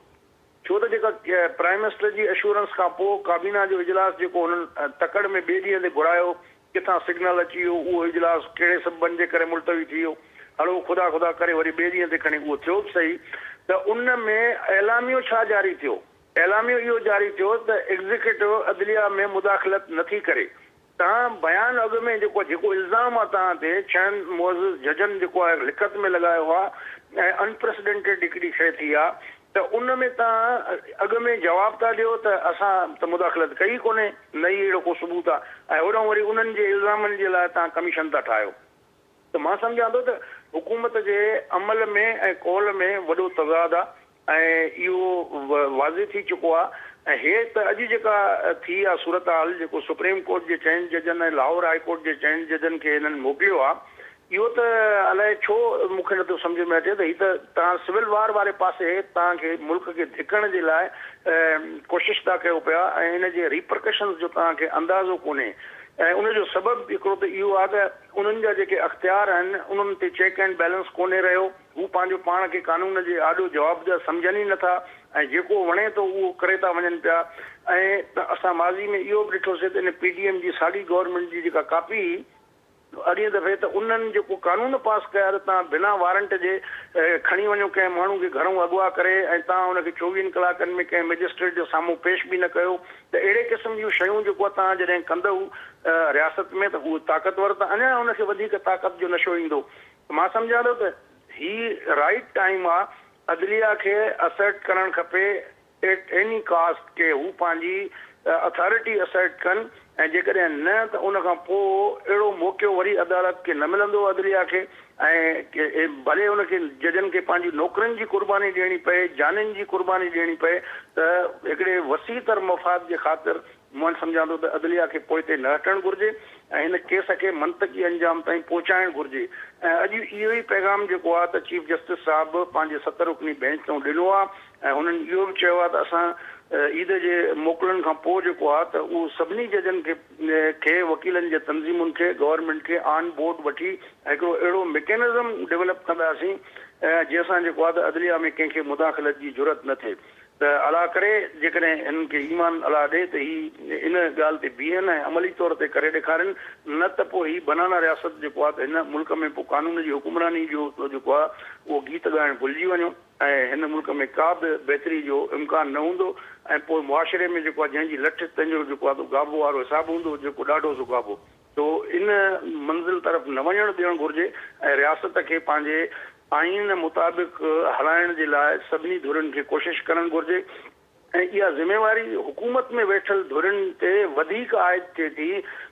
ڇو ته جيڪا پرائم منسٽر جي اشورنس کان پوء ڪابينا جو اجلاس جيڪو هنن تڪڙ ۾ ٻئي ڏينهن تي گهرايو ڪٿان سگنل اچي ويو اهو اجلاس ڪهڙي سببن جي ڪري ملتوي ٿي ويو هلو خدا خدا ڪري وري ٻئي ڏينهن تي کڻي اهو ٿيو به سهي ته ان ۾ اعلاميو ڇا جاري ٿيو اعلاميو اهو جاري ٿيو ته ايگزيڪيوٽو عدليه ۾ مداخلت نه ٿي ڪري. توهان بيان اڳ ۾ جيڪو جيڪو الزام آهي توهان تي ڇهن معزز ججن جيڪو آهي لکت ۾ لڳايو آهي ۽ انپريسيڊنٽيڊ هڪڙي شيء ٿي آهي ته ان ۾ توهان اڳ ۾ جواب ٿا ڏيو ته اسان ته مداخلت ڪئي ئي ڪونهي نه ئي اهڙو ڪو ثبوت آهي ۽ هوڏانهن وري انهن جي الزامن جي لاء توهان ڪميشن ٿا ٺاهيو. ته مان سمجهان ٿو ته حڪومت جي عمل ۾ ۽ قول ۾ وڏو تضاد آ ۽ اهو واضح ٿي چڪو آ ۽ هي ته اڄ جيڪا ٿي آ صورتحال جيڪو سپريم ڪورٽ جي چئن ججن ۽ لاهور هائي ڪورٽ جي چئن ججن کي هنن موڪليو آ اهو ته الائي ڇو مون کي نٿو سمجهه ۾ اچي ته هي ته توهان سول وار واري پاسي توهان کي ملڪ کي ڌڪڻ جي لاء ڪوشش ٿا ڪيو پيا ۽ ان جي ريپرڪشنز جو توهان کي اندازو ڪونهي ۽ ان جو سبب هڪڙو ته اهو آ ته انهن جا جيڪي اختيار آهن، انهن تي چيڪ اينڊ بيلنس ڪونهي رهيو. هو پنهنجو پاڻ کي قانون جي آڏو جوابده سمجهن ئي نٿا ۽ جيڪو وڻي ٿو اهو ڪري ٿا وڃن پيا ۽ اسان ماضي ۾ اهو به ڏٺوسي ته ان پي ڊي ايم جي ساڳي گورنمينٽ جي جيڪا ڪاپي هئي اڳئين دفعي ته انهن جيڪو قانون پاس ڪيا ته توهان بنا وارنٽ جي کڻي وڃو ڪنهن ماڻهو کي گهرئون اغوا ڪري ۽ توهان ان کي چوويهن ڪلاڪن ۾ ڪنهن مئجسٽريٽ جي سامهون پيش به نه ڪيو ته اهڙي قسم جون شيون جيڪو توهان جڏهن ڪندؤ رياست ۾ ته اهو طاقتور ته اڃا ان کي وڌيڪ طاقت جو نشو ايندو ته مان سمجهان ٿو ته هي رائيٽ ٽائيم آ عدليه کي اسرٽ ڪرڻ کپي ايٽ ايني ڪاسٽ ڪي هو پنهنجي اٿارٽي اسرٽ ڪن ۽ جيڪڏهن نه ته ان کان پوء اهڙو موقعو وري عدالت کي نه ملندو عدليه کي ۽ ڀلي ان کي ججن کي پنهنجي نوڪرين جي قرباني ڏيڻي پئي، جانين جي قرباني ڏيڻي پئي ته هڪڙي وسيع تر مفاد جي خاطر مان سمجهان ٿو ته عدليه کي پوئتي نه هٽڻ گهرجي ۽ هن ڪيس کي منطقي انجام تائين پهچائڻ گهرجي ۽ اڄ اهو ئي پيغام جيڪو آهي ته چيف جسٽس صاحب به پنهنجي ست رڪني بينچ تون ڏنو آهي ۽ هنن اهو به چيو آهي ته اسان عيد جي موڪلن کان پوء جيڪو آهي ته اهو سڀني ججن کي کي وڪيلن جي تنظيمن کي گورنمينٽ کي آن بورڊ وٺي ۽ هڪڙو اهڙو مڪينزم ڊولپ ڪنداسين جنهن سان جيڪو آهي ته عدليه ۾ ڪنهن کي مداخلت جي جرئت نه ٿئي ته الله ڪري جيڪڏهن هنن کي ايمان الله ڏي ته هي ان ڳالهه تي بيهن ۽ عملي طور تي ڪري ڏيکارين نه ته پوء هي بنانا رياست جيڪو آهي ته هن ملڪ ۾ پوء قانون جي حڪمراني جو جيڪو آهي اهو گيت ڳائڻ ڀلجي وڃو ۽ هن ملڪ ۾ ڪا به بهتري جو امڪان نه هوندو ۽ پوء معاشري ۾ جيڪو آهي جنهن جي لٺ تنهن جو جيڪو آهي ته گابو وارو حساب هوندو جيڪو ڏاڍو سو گابو. سو ان منزل طرف نه وڃڻ ڏيڻ گهرجي ۽ رياست کي پنهنجي آئين مطابق هلائڻ جي لاء سڀني ڌرين کي ڪوشش ڪرڻ گهرجي ۽ اها ذميواري حڪومت ۾ ويٺل ڌرين تي وڌيڪ عائد ٿئي ٿي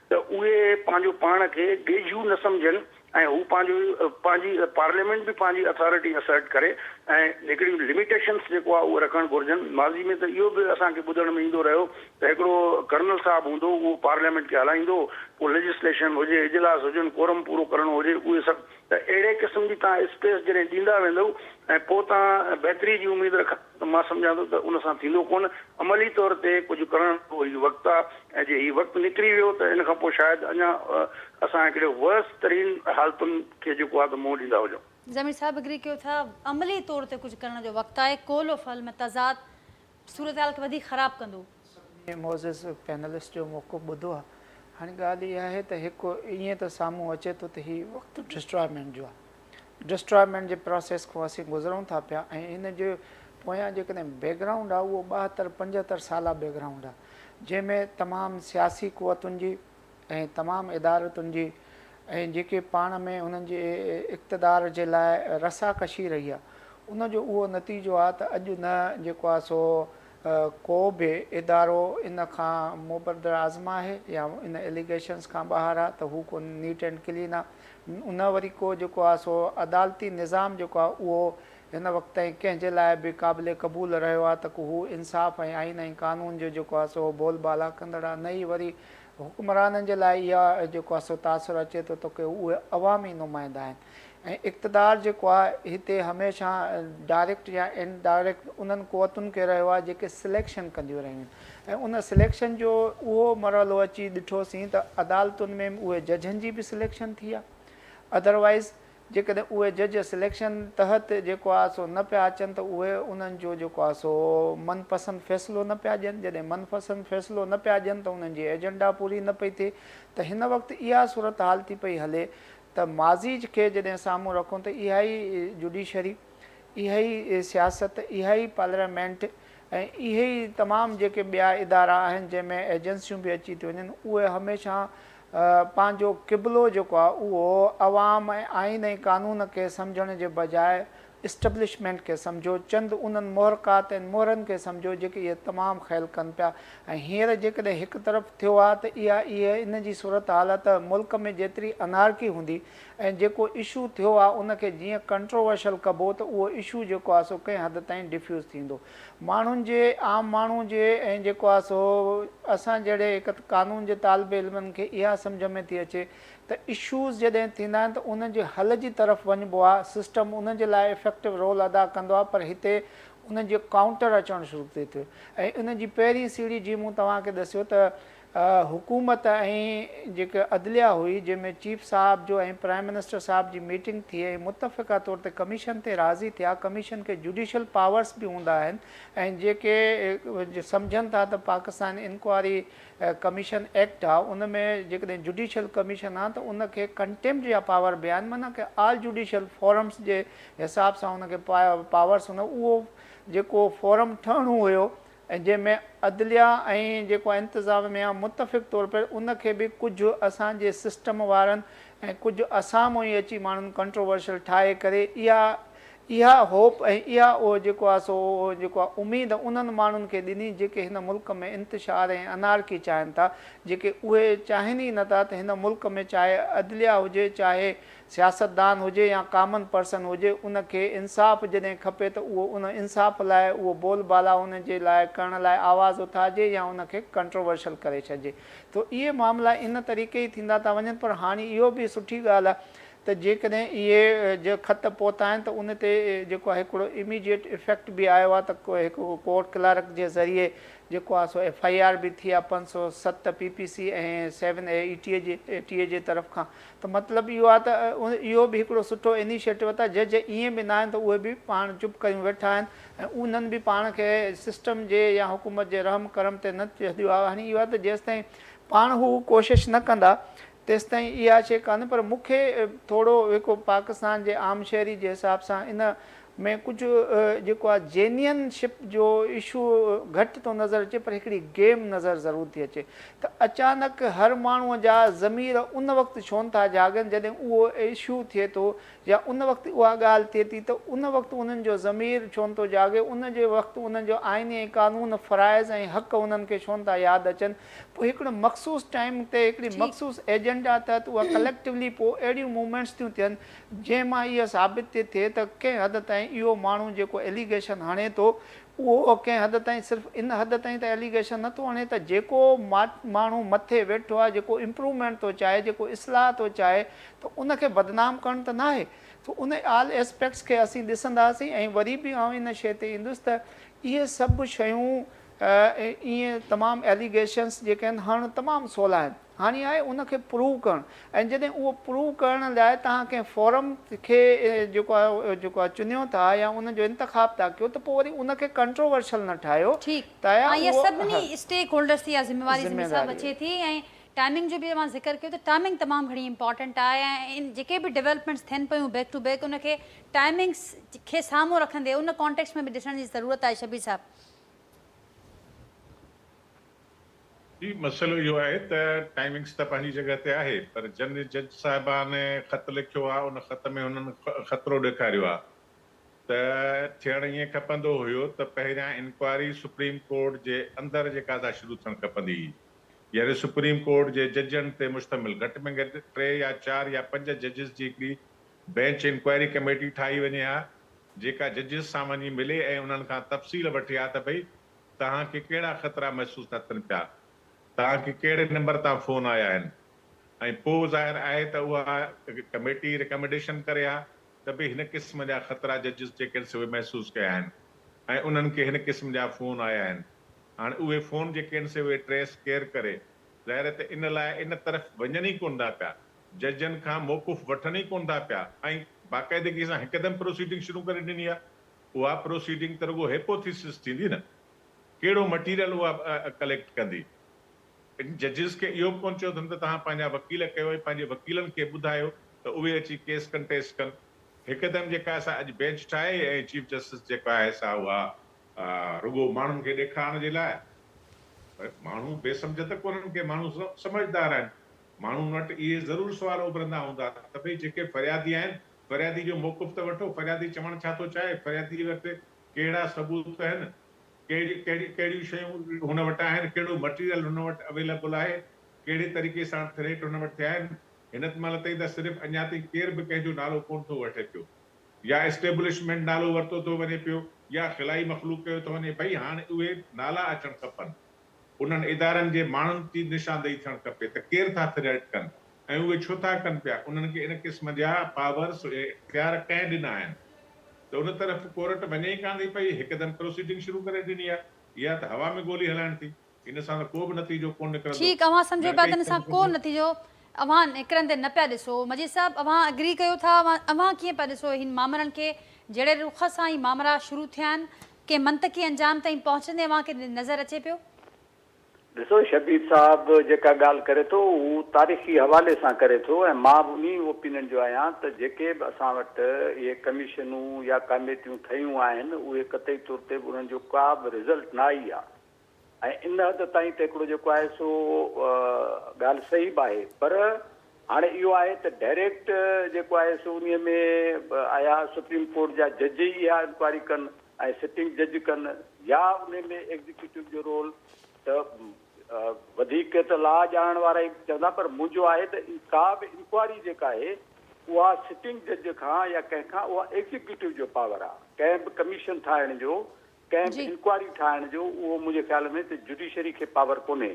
ته اهي پنهنجو پاڻ کي ڳيجهو نه سمجهن ۽ هو پنهنجو پنهنجي پارليامينٽ به پنهنجي اٿارٽي اسرٽ ڪري ۽ هڪڙيون لميٽيشنس جيڪو آهي اهو رکڻ گهرجن ماضي ۾ ته اهو به اسان کي ٻڌڻ ۾ ايندو رهيو ته هڪڙو ڪرنل صاحب هوندو اهو پارليامينٽ کي هلائيندو پوء ليجسليشن هجي اجلاس هجن ڪورم پورو ڪرڻو هجي اهي سڀ ته اهڙي قسم جي توهان اسپيس جڏهن ڏيندا ويندؤ ۽ پوء توهان بهتري جي اميد رکندا ته مان سمجهان ٿو ته ان سان ٿيندو ڪونه، عملي طور تي ڪجهه ڪرڻ جو هي وقت آ ۽ جي هي وقت نڪري ويو ته ان کان پوء شايد اڃا اسان هڪڙي Worse ترين حالتن کي جيڪو آ ته منهن ڏيندا هجون. ضمير صاحب اگري ڪيو ٿا عملي طور تي ڪجهه ڪرڻ جو وقت آهي، قول و فعل ۾ تضاد صورتحال کي وڌيڪ خراب ڪندو. سڀني معزز پينلسٽ جو موقف ٻڌو آ، هاڻي ڳالهه اها آهي ته هڪ ائين ته سامهون اچي ٿو ته هي وقت ڊسٽرائمينٽ جو آ، ڊسٽرائمينٽ جي پراسيس کان اسين گذرون ٿا پيا ۽ ان جي پويان جيڪڏهن بيڪ گرائونڊ آهي اهو 72 75 سالا بيڪ گرائونڊ آهي جنهن ۾ تمام سياسي قوتن جي ۽ تمام ادارتن جي ۽ جيڪي پاڻ ۾ انهن جي اقتدار جي لاء رسا ڪشي رهي آهي ان جو اهو نتيجو آهي ته اڄ نه جيڪو آهي سو ڪو به ادارو ان کان مبدراعظم آهي يا ان اليگيشنز کان ٻاهر آهي ته هو ڪو نيٽ اينڊ ڪلين آهي نه وري ڪو جيڪو آهي سو عدالتي نظام جيڪو آهي اهو هن وقت تائين ڪنهن جي لاء به قابل قبول رهيو آهي ته ڪو هو انصاف ۽ آئين ۽ قانون جو جيڪو آهي سو بول بالا ڪندڙ آهي نه ئي وري حڪمرانن جي لاء اها جيڪو آهي سو تاثر اچي ٿو ته ڪي اهي عوامي نمائندا آهن ۽ اقتدار جيڪو آهي هتي هميشه ڊائريڪٽ يا ان ڊائريڪٽ انهن قوتن کي رهيو آهي جيڪي سليڪشن ڪنديون رهيون آهن ۽ ان سليڪشن جو اهو مرحلو اچي ڏٺوسين ته عدالتن ۾ اهي ججن جي به سليڪشن ٿي آهي ادروائيز جيڪڏهن اهي جج سليڪشن تحت جيڪو آهي سو نه پيا اچن ته اهي انهن جو جيڪو آهي سو من پسند فيصلو نه پيا ڏين جڏهن من پسند فيصلو نه پيا ڏين ته انهن جي ايجنڊا پوري نه پئي ٿئي ته هن وقت اها صورتحال ٿي پئي هلي ته ماضي کي جڏهن سامهون رکون ته اها ئي جوڊيشري، اها ئي سياست، اها ئي پارليامينٽ ۽ اهي ئي تمام جيڪي ٻيا ادارا آهن جنهن ۾ ايجنسيون به اچي ٿيون وڃن اهي هميشه پنهنجو قبلو جيڪو آهي اهو عوام ۽ آئين ۽ قانون کي سمجهڻ جي بجاء اسٽبلشمينٽ کي سمجهو، چند انهن محرڪات ۽ مهرن کي سمجهو جيڪي اهي تمام خيل ڪن پيا ۽ هينئر جيڪڏهن هڪ طرف ٿيو آهي ته اها اهي ان جي صورتحال آهي ته ملڪ ۾ جيتري انارڪي هوندي ۽ جيڪو اشو ٿيو آهي ان کي جيئن ڪنٽروورشل ڪبو ته اهو اشو جيڪو آهي سو ڪنهن حد تائين ڊفيوز ٿيندو ماڻهن جي عام ماڻهو جي ۽ جيڪو آهي سو اسان جهڙي هڪ قانون جي طالب علمن کي اها سمجهه ۾ ٿي اچي ته اشوز جڏهن ٿيندا آهن ته انهن جي حل جي طرف وڃبو آهي، سسٽم انهن جي لاء افيڪٽو رول ادا ڪندو آهي پر هتي انهن جي ڪائونٽر اچڻ شروع ٿئي ٿو ۽ ان جي پهرين سيڙهي جيئن مون توهان کي ڏسيو ته حڪومت ۽ جيڪا عدليه هئي جنهن ۾ چيف صاحب جو ۽ پرائم منسٽر صاحب جي ميٽنگ ٿي ۽ متفقه طور تي ڪميشن تي راضي ٿيا، ڪميشن کي جوڊيشل پاورس به هوندا آهن ۽ جيڪي سمجهن ٿا ته پاڪستان انڪوائري ڪميشن ايڪٽ آ ان ۾ جيڪڏهن جوڊيشل ڪميشن آ ته ان کي ڪنٽيمپٽ جا پاور به آهن معنيٰ ڪه آل جوڊيشل فورمس جي حساب سان ان کي پاورس هوندا اهو جيڪو فورم ٺهڻو هيو ۽ جنهن ۾ عدليه ۽ جيڪو انتظاميه متفق طور پر ان کي به ڪجهه اسان جي سسٽم وارن ۽ ڪجهه اسان مون ئي اچي ماڻهن ڪنٽروورشل ٺاهي ڪري اها اها هوپ ۽ اها اهو جيڪو آهي سو جيڪو آهي اميد انهن ماڻهن کي ڏني جيڪي هن ملڪ ۾ انتشار ۽ انارڪي چاهين ٿا جيڪي اهي چاهين ئي نه ٿا ته هن ملڪ ۾ چاهي عدليه هجي چاهي سياستدان هجي يا ڪامن پرسن هجي ان کي انصاف جڏهن کپي ته اهو ان انصاف لاء اهو بول بالا ان جي لاء ڪرڻ لاء آواز اٿارجي يا ان کي ڪنٽروورشل ڪري ڇڏجي ته اهي معاملا ان طريقي ئي ٿيندا ٿا وڃن پر هاڻي اهو به سٺي ڳالهه آهي. ته جيڪڏهن اهي جي خط پهتا آهن ته ان تي جيڪو آهي هڪڙو اميڊيٽ افيڪٽ به آيو آهي ته هڪ ڪورٽ ڪلارڪ جي ذريعي جيڪو آهي سو ايف I R به ٿي آهي 507 P P C ۽ seven A A T جي اي ٽي جي طرف کان ته مطلب اهو آهي ته اهو به هڪڙو سٺو انيشيٽو ته جج ائين به ناهن ته اهي به پاڻ چپ ڪريون ويٺا آهن ۽ انهن به پاڻ کي سسٽم جي يا حڪومت جي رحم ڪرم تي نه ڇڏيو آهي. هاڻي اهو آهي ته جيستائين پاڻ هو ڪوشش نه ڪندا تيستائين اها شيء ڪانه پر مون کي ٿورو هڪ پاڪستان جي عام شهري جي حساب سان ان ۾ ڪجهه جيڪو آهي جينين شپ جو اشو گهٽ ٿو نظر اچي پر هڪڙي گيم نظر ضرور ٿي اچي ته اچانڪ هر ماڻهو جا ضمير ان وقت ڇونه ٿا جاڳن جڏهن اهو اشو ٿئي ٿو يا ان وقت اها ڳالهه ٿئي ٿي ته ان وقت انهن جو ضمير ڇونه ٿو جاڳي، ان جي وقت انهن جو آئيني ۽ قانون فرائض ۽ حق انهن کي ڇونه ٿا ياد اچن، پوء هڪڙو مخصوص ٽائيم تي هڪڙي مخصوص ايجنڊا تحت اها ڪليڪٽولي پوء اهڙيون موومينٽس ٿيون ٿين جنهن مان اها ثابت ٿي ٿئي ته ڪنهن حد تائين اهو ماڻهو جيڪو ايليگيشن هڻي ٿو اهو ڪنهن حد تائين صرف ان حد تائين ته ايليگيشن نه ٿو هڻي ته جيڪو ماڻهو مٿي ويٺو آهي جيڪو امپروومينٽ ٿو چاهي جيڪو اصلاح ٿو چاهي ته ان کي بدنام ڪرڻ ته ناهي ته ان آل اسپيڪٽس کي اسين ڏسنداسين ۽ وري به آئون ان شيء تي ايندس ته اهي سڀ شيون ائين تمام ايليگيشنس جيڪي آهن هڻڻ تمام سولا آهن. هاڻي آهي ان کي پروو ڪرڻ ۽ جڏهن اهو پروو ڪرڻ لاء توهان ڪنهن فورم کي جيڪو آهي جيڪو آهي چنيو ٿا يا ان جو انتخاب ٿا ڪيو ته پوء وري ان کي ڪنٽروورشل نه ٺاهيو ٺيڪ ته آيا ۽ اها اهو سڀني اسٽيڪ هولڊرس تي اها ذميواري ذمي صاحب ذميواري اچي ٿي ۽ ٽائمنگ جو به اوهان ذڪر ڪيو ته ٽائمنگ تمام گهڻي امپارٽنٽ آهي ۽ ان جيڪي به ڊولپمينٽس ٿين پيون بيڪ ٽو بيڪ ان کي ٽائمنگس کي سامهون رکندي ان ڪانٽيڪسٽ ۾ به ڏسڻ جي ضرورت آهي شبير صاحب. جي مسئلو اهو آهي ته ٽائمنگس ته پنهنجي جڳهه تي آهي پر جن جج صاحبان خط لکيو آهي ان خط ۾ هنن خطرو ڏيکاريو آهي ته ٿيڻ ائين کپندو هيو ته پهريان انڪوائري سپريم ڪورٽ جي اندر جيڪا سا شروع ٿيڻ کپندي هئي يعني سپريم ڪورٽ جي ججن تي مشتمل گهٽ ۾ گهٽ ٽي يا چار يا پنج ججز جي هڪڙي بينچ انڪوائري ڪميٽي ٺاهي وڃي ها جيڪا ججز سان وڃي ملي ۽ انهن کان تفصيل وٺي ها ته ڀئي توهان کي ڪهڙا خطرا محسوس ٿا ٿين پيا؟ توهان کي ڪهڙي نمبر تان فون آيا آهن؟ ۽ پوء ظاهر آهي ته اها ڪميٽي ريڪمينڊيشن ڪري ها ته ڀئي هن قسم جا خطرا ججز جيڪي آهن سي اهي محسوس ڪيا آهن ۽ انهن کي هن قسم جا فون آيا آهن. هاڻي اهي فون جيڪي آهن سي اهي ٽريس ڪير ڪري؟ ظاهر آهي ته ان لاء ان طرف وڃن ئي ڪونه ٿا پيا. ججن کان موقف وٺن ئي ڪونه ٿا پيا ۽ باقاعدگي سان هڪدم پروسيڊنگ شروع ڪري ڏني آهي. اها پروسيڊنگ ته رڳو هيپوٿيسس ٿيندي نه، ڪهڙو مٽيريل اها ڪليڪٽ ڪندي. ججز کي اهو به ڪونه چيو اٿن ته توهان پنهنجا وڪيل ڪيو ۽ پنهنجي وڪيلن کي ٻڌايو ته اهي اچي ڪيس ڪنٽيسٽ ڪن. هڪدم جيڪا سا اڄ بينچ ٺاهي ۽ چيف جسٽس جيڪا آهي سا اها رڳو ماڻهن کي ڏيکارڻ جي لاء. پر ماڻهو بي سمجهه ته ڪونهن ڪي ماڻهو سمجهدار آهن. ماڻهن وٽ اهي ضرور سوال اڀرندا هوندا ته ڀئي جيڪي فريادي آهن فريادي جو موقف ته وٺو، فريادي چوڻ ڇا ٿو چاهي، فريادي وٽ ڪهڙا ثبوت آهن، ڪهڙي ڪهڙي ڪهڙيون شيون هن وٽ آهن، ڪهڙو مٽيريل هن وٽ اويليبل آهي، ڪهڙي طريقي سان ٿريٽ هن وٽ ٿيا آهن، هن مهل تائين ته صرف اڃا تائين ڪير به ڪنهن جو نالو ڪونه ٿو وٺي پيو، يا اسٽيبلشمينٽ نالو ورتو ٿو وڃي پيو يا خلائي مخلوق ڪيو ٿو وڃي، ڀئي هاڻ اهي نالا اچڻ کپن. انهن ادارن جي ماڻهن جي نشاندهي ٿيڻ کپي ته ڪير ٿا ٿريٽ ڪن ۽ اهي ڇو ٿا ڪن پيا، انهن کي ان قسم جا پاورس ۽ اختيار ڪنهن ڏنا آهن ته ان طرف ڪورٽ وڃي ئي ڪانه ٿي پئي، هڪدم پروسيڊنگ شروع ڪري ڏني آهي، اها ته هوا ۾ گولي هلائڻ ٿي، ان سان ته ڪو به نتيجو ڪونه نڪرندو. ٺيڪ اوهان سمجهو نه پيا ڪئي ته ان سان ڪو نتيجو اوهان نڪرندي نه پيا ڏسو. مجيد صاحب اوهان اگري ڪيو ٿا اوهان ڪيئن پيا ڏسو هن مامرن کي جهڙي رخ سان هي مامرا شروع ٿيا آهن ڪنهن منطقي انجام تائين پهچندي اوهان کي نظر اچي پيو؟ ڏسو شبير صاحب جيڪا ڳالهه ڪري ٿو هو تاريخي حوالي سان ڪري ٿو ۽ مان به انهي اوپينين جو آهيان ته جيڪي به اسان وٽ اهي ڪميشنون يا ڪاميٽيون ٺهيون آهن اهي قطعي طور تي به انهن جو ڪا به رزلٽ نه آئي آهي ۽ ان حد تائين ته هڪڙو جيڪو آهي سو ڳالهه صحيح به آهي پر هاڻي اهو آهي ته ڊائريڪٽ جيڪو آهي سو انهي ۾ آيا سپريم ڪورٽ جا جج ئي اها انڪوائري ڪن ۽ سٽنگ جج ڪن يا انهي ۾ ايگزيڪيوٽو جو رول ته وڌيڪ ته لا ڄاڻڻ وارا ئي چوندا پر منهنجو آهي ته ڪا به انڪوائري جيڪا آهي اها سٽنگ جج کان يا ڪنهن کان اها ايگزيڪيوٽو جو پاور آهي ڪنهن به ڪميشن ٺاهڻ جو ڪنهن به انڪوائري ٺاهڻ جو اهو منهنجي خيال ۾ ته جڊيشري کي پاور ڪونهي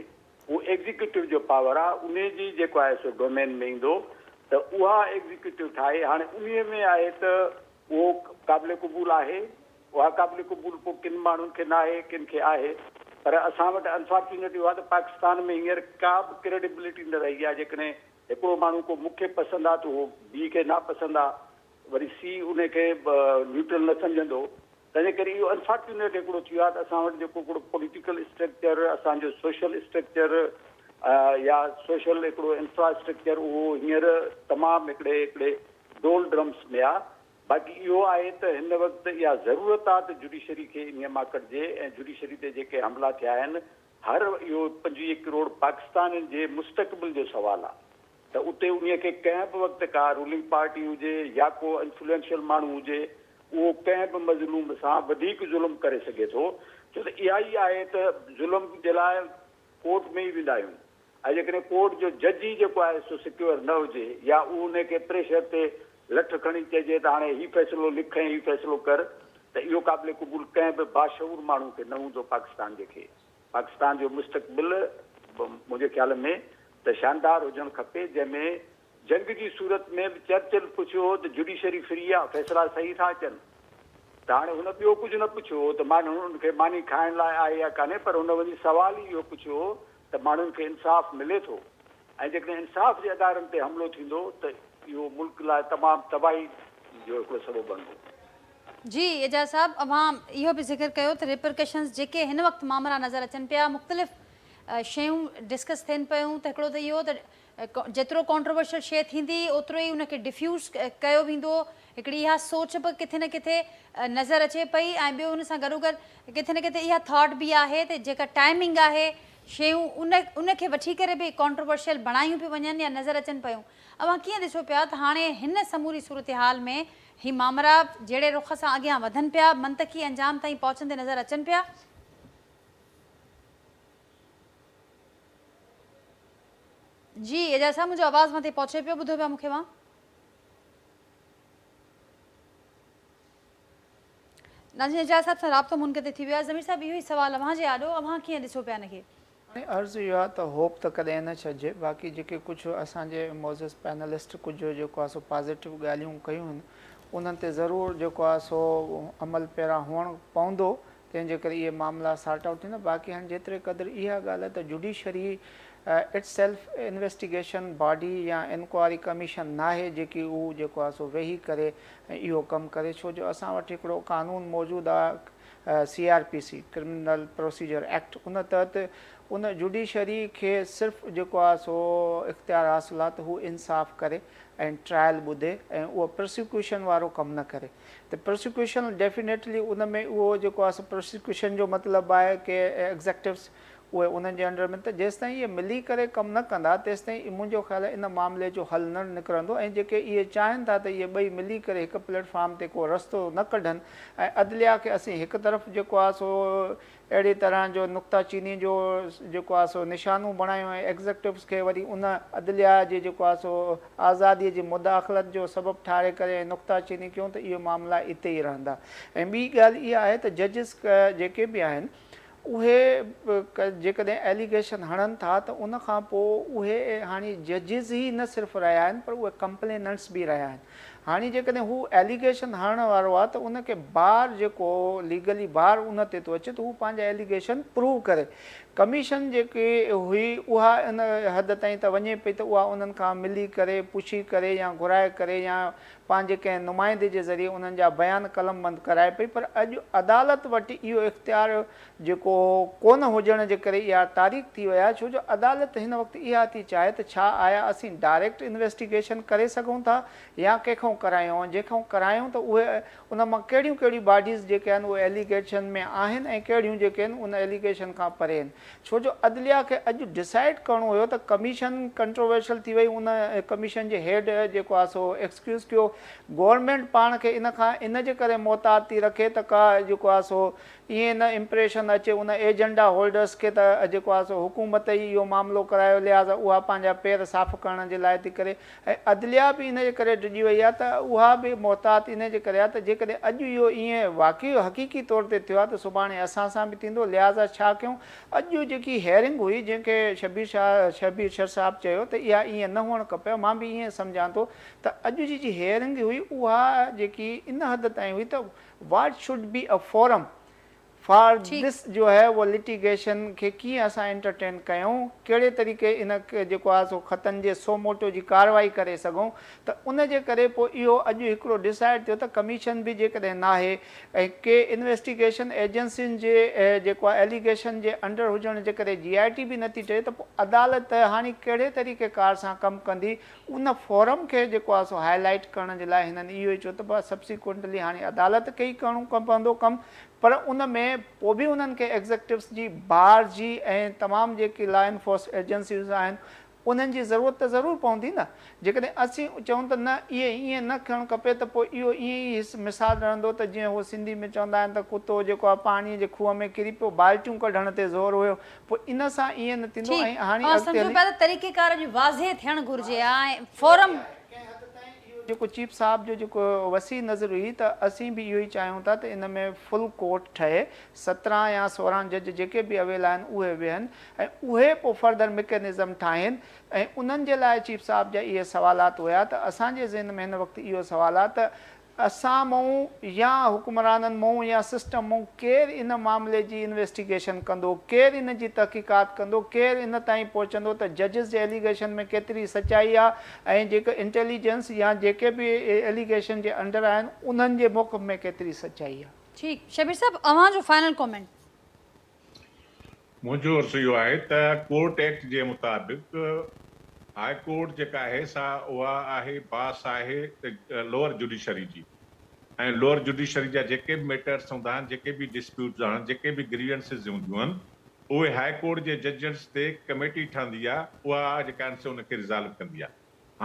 اهو ايگزيڪيوٽو جو پاور آهي انهي جي جيڪو آهي سو ڊومين ۾ ايندو. ته اها ايگزيڪيوٽو ٺاهي هاڻي انهي ۾ آهي ته اهو قابل قبول آهي اها قابل قبول پوء ڪن ماڻهن کي ناهي ڪن کي آهي پر اسان وٽ انفارچونيٽ اهو آهي ته پاڪستان ۾ هينئر ڪا به ڪريڊيبلٽي نه رهي آهي جيڪڏهن هڪڙو ماڻهو ڪو مون کي پسند آهي ته اهو بي کي ناپسند آهي وري سي انهي کي نيوٽرل نه سمجهندو تنهن ڪري اهو انفارچونيٽ هڪڙو ٿي ويو آهي ته اسان وٽ جيڪو هڪڙو پوليٽيڪل اسٽرڪچر، اسان جو سوشل اسٽرڪچر يا سوشل هڪڙو انفراسٽرڪچر اهو هينئر تمام هڪڙي هڪڙي ڊول ڊرمس ۾ آهي. باقي اهو آهي ته هن وقت اها ضرورت آهي ته جوڊيشري کي انهيء مان ڪڍجي ۽ جوڊيشري تي جيڪي حملا ٿيا آهن هر اهو 25 ڪروڙ پاڪستانين جي مستقبل جو سوال آهي ته اتي انهيء کي ڪنهن به وقت ڪا رولنگ پارٽي هجي يا ڪو انفلوئنشل ماڻهو هجي اهو ڪنهن به مظلوم سان وڌيڪ ظلم ڪري سگهي ٿو ڇو ته اها ئي آهي ته ظلم جي لاء ڪورٽ ۾ ئي ويندا آهيون ۽ جيڪڏهن ڪورٽ جو جج ئي جيڪو آهي سو سيڪيور نه هجي يا اهو انهي کي پريشر تي لٺ کڻي چئجي ته هاڻي هي فيصلو لک ۽ هي فيصلو ڪر ته اهو قابل قبول ڪنهن به باشعور ماڻهو کي نه هوندو پاڪستان جي کي پاڪستان جو مستقبل منهنجي خيال ۾ ته شاندار هجڻ کپي جنهن ۾ جنگ جي صورت ۾ به چرچل پڇيو هو ته جڊيشري فري آ فيصلا صحيح ٿا اچن ته هاڻي هن ٻيو ڪجهه نه پڇيو هو ته ماڻهن کي ماني کائڻ لاء آهي يا ڪانهي پر هن وڃي سوال ئي اهو پڇيو هو ته ماڻهن کي انصاف ملي ٿو ۽ جيڪڏهن انصاف جي ادارن تي حملو ٿيندو ته اهو ملڪ لاء تمام تباهي جو هڪڙو سبب بڻبو. جي اعجاز صاحب اوهان اهو به ذڪر ڪيو ته ريپرڪشنز جيڪي هن وقت مامرا نظر اچن پيا مختلف شيون ڊسڪس ٿين پيون ته هڪڙو ته اهو ته جيترو ڪانٽروورشل شيء ٿيندي اوترو ئي ان کي ڊفيوز ڪيو ويندو هڪڙي اها سوچ به ڪٿي نه ڪٿي نظر اچي پئي ۽ ٻيو ان سان گڏوگڏ ڪٿي نه ڪٿي اها ٿاٽ به آهي ته جيڪا ٽائمنگ آهي شيون ان ان کي وٺي ڪري به ڪانٽروورشل بڻايون پيون وڃن يا نظر اچن پيون اوهان ڪيئن ڏسو پيا ته هاڻي هن سموري صورتحال ۾ هي مامرا جهڙي رخ سان اڳيان وڌن پيا، منطقي انجام تائين پهچندي نظر اچن پيا. جي اعجاز صاحب منهنجو آواز مٿي پهچي پيو ٻڌو پيا مون کي اوهان. ناظرين اعجاز صاحب سان رابطو منقطع ٿي ويو آهي ضمير صاحب اهو ئي سوال اوهان جي آڏو اوهان ڪيئن ڏسو پيا ان کي. هاڻي عرض اهو آهي ته هوپ ته ڪڏهن نه ڇڏجي باقي جيڪي ڪجهه اسان جي معزز پينلسٽ ڪجهه جيڪو آهي سو پازيٽو ڳالهيون ڪيون آهن انهن تي ضرور جيڪو آهي سو عمل پيرا هئڻ پوندو تنهن جي ڪري اهي معاملا سارٽ آئوٽ ٿيندا باقي هاڻي جيتري قدر اها ڳالهه آهي ته judiciary it self investigation body يا انڪوائري ڪميشن ناهي جيڪي هو جيڪو آهي سو ويهي ڪري ۽ اهو ڪم ڪري ڇو جو اسان وٽ هڪڙو قانون موجود آهي C R P C, criminal procedure act, ان تحت ان جوڊيشري کي صرف جيڪو آهي سو اختيار حاصل آهي ته هو انصاف ڪري ۽ ٽرائل ٻڌي ۽ اهو پرسيڪيوشن وارو ڪم نه ڪري ته پرسيڪيوشن ڊيفينيٽلي ان ۾ اهو جيڪو آهي سو پرسيڪيوشن جو مطلب آهي ڪي ايگزيڪٽوز اهي انهن جي انڊر ۾ ته جيستائين اهي ملي ڪري ڪم نه ڪندا تيستائين منهنجو خيال آهي ان معاملي جو حل نه نڪرندو ۽ جيڪي اهي چاهين ٿا ته اهي ٻئي ملي ڪري هڪ پليٽ فارم تي ڪو رستو نه ڪڍن ۽ عدليا کي اسين هڪ طرف جيڪو آهي سو اهڙي طرح جو نقطه چيني جو جيڪو آهي سو نشانو بڻايون ۽ ايگزيڪٽوز کي وري ان عدليا جي جيڪو آهي سو آزادي جي مداخلت جو سبب ٺاهي ڪري ۽ نقطه چيني ڪيون ته اهي معاملا اتي ئي رهندا ۽ ٻي ڳالهه اها آهي ته ججز جيڪي به آهن اهي جيڪڏهن ايليگيشن هڻن ٿا ته ان کان پوء اهي هاڻي ججز ئي نه صرف رهيا آهن پر اهي ڪمپليننٽس به رهيا آهن. هاڻي جيڪڏهن هو ايليگيشن هڻڻ وارو آهي ته ان کي بار جيڪو ليگلي بار ان تي ٿو اچي ته هو پنهنجا ايليگيشن پروو ڪري. ڪميشن جيڪي هئي اها ان حد تائين ته وڃي پئي ته اها انهن کان ملي ڪري پڇي ڪري يا گهرائي ڪري يا پنهنجي ڪنهن نمائندي جي ذريعي انهن جا بيان قلمبند ڪرائي پئي پر اڄ عدالت وٽ اهو اختيار جيڪو ڪونه هجڻ جي ڪري اها تاريخ ٿي وئي آهي ڇو جو عدالت هن وقت اها ٿي چاهي ته ڇا آيا اسين ڊائريڪٽ انويسٽيگيشن ڪري سگهون ٿا يا ڪنهن کان ڪرايون ۽ جنهن کان ڪرايون ته اهي ان مان ڪهڙيون ڪهڙيون باڊيز جيڪي آهن اهي ايليگيشن ۾ آهن ۽ ڪهڙيون جيڪي آهن ان ايليگيشن کان پري آهن ڇو جو عدليه کي اڄ ڊسائيڊ ڪرڻو هيو ته ڪميشن ڪنٽروورشل ٿي وئي ان ڪميشن جي هيڊ جيڪو آهي سو ايڪسڪيوز ڪيو گورنمينٽ پاڻ کي ان کان ان جي ڪري محتاط ٿي رکي ته ڪا جيڪو آهي سو ائين نه امپريشن اچي ان ايجنڊا هولڊرس کي ته جيڪو آهي سو حڪومت ئي اهو معاملو ڪرايو لهٰذا اها پنهنجا پير صاف ڪرڻ جي لاء ٿي ڪري ۽ عدليه به ان جي ڪري ڊڄي وئي آهي ته اها به محتاط ان جي ڪري آهي ته جيڪڏهن اڄ اهو ائين واقعي حقيقي طور تي ٿيو آهي ته سڀاڻي اسان سان به ٿيندو لهٰذا ڇا ڪيون اڄ جيڪي هيئرنگ هئي جنهن کي شبير شاهه شبير شر صاحب چيو ته اها ائين نه هئڻ کپي مان به ائين سمجهان ٿو ته اڄ جي جي هيئرنگ هئي اها جيڪي ان حد تائين هئي ته what should be a forum for this جو هي اهو لٽيگيشن کي ڪيئن اسان انٽرٽين ڪيون ڪهڙي طريقي ان جيڪو آهي سو خطن جي سو موٽو جي ڪارروائي ڪري سگهون ته ان جي ڪري پوء اهو اڄ هڪڙو ڊسائيڊ ٿيو ته ڪميشن به جيڪڏهن ناهي ۽ ڪي انويسٽيگيشن ايجنسين جي جيڪو آهي ايليگيشن جي انڊر هجڻ جي ڪري جي آء ٽي به نٿي ٺهي ته پوء عدالت هاڻي ڪهڙي طريقي ڪار سان ڪم ڪندي ان فورم کي جيڪو آهي سو هاء لائيٽ ڪرڻ جي لاء هنن اهو ئي چيو ته بابا سبسيڪوئنٽلي هاڻي عدالت کي ئي ڪرڻو پوندو ڪم پر ان ۾ پوء به انهن کي ايگزيڪٽوز جي بار جي ۽ تمام جيڪي لا انفورس ايجنسيز آهن انهن جي ضرورت ته ضرور پوندي نه جيڪڏهن اسين چئون ته نه اهي ائين نه ٿيڻ کپي ته پوء اهو ائين ئي مثال رهندو ته جيئن هو سنڌي ۾ چوندا آهن ته ڪتو جيڪو آهي پاڻي جي کوهه ۾ ڪري پيو بالٽيون ڪڍڻ تي زور هيو پوء ان سان ائين نه ٿيندو ٺيڪ ۽ هاڻي اوهان اڳتي سمجهو هلي. پيا ته طريقيڪار اڄ واضح ٿيڻ گهرجي ها ۽ فورم. ڪنهن حد تائين اهو جيڪو چيف صاحب جو جيڪو وسيع نظر هئي ته اسين به اهو ئي چاهيون ٿا ته ان ۾ فل ڪورٽ ٺهي 17 يا 16 جج جيڪي به اويل آهن اهي ويهن ۽ اهي پوء فردر مڪينزم ٺاهين ۽ انهن جي لاء چيف صاحب جا اهي سوالات هيا ته اسان جي ذهن ۾ هن وقت اهو سوال آهي ته اسان مئون يا حڪمرانن مئون يا سسٽم مئون ڪير ان معاملي جي انويسٽيگيشن ڪندو، ڪير ان جي تحقيقات ڪندو، ڪير ان تائين پهچندو ته ججز جي ايليگيشن ۾ ڪيتري سچائي آ ۽ جيڪي انٽيليجنس يا جيڪي به ايليگيشن جي انڊر آهن انهن جي موقف ۾ ڪيتري سچائي آ. ٺيڪ شبير صاحب اوهان جو فائنل ڪامينٽ. منهنجو عرض اهو آهي ته ڪورٽ ايڪٽ جي مطابق هاء ڪورٽ جيڪا آهي سا اها آهي باس آهي لوئر جوڊيشري جي ۽ لوئر جوڊيشري جا جيڪي به ميٽرس هوندا آهن جيڪي به ڊسپيوٽس آهن جيڪي به گريونسز هونديون آهن اهي هاء ڪورٽ جي ججز تي ڪميٽي ٺهندي آهي اها جيڪا آهن سي ان کي ريزالو ڪندي آهي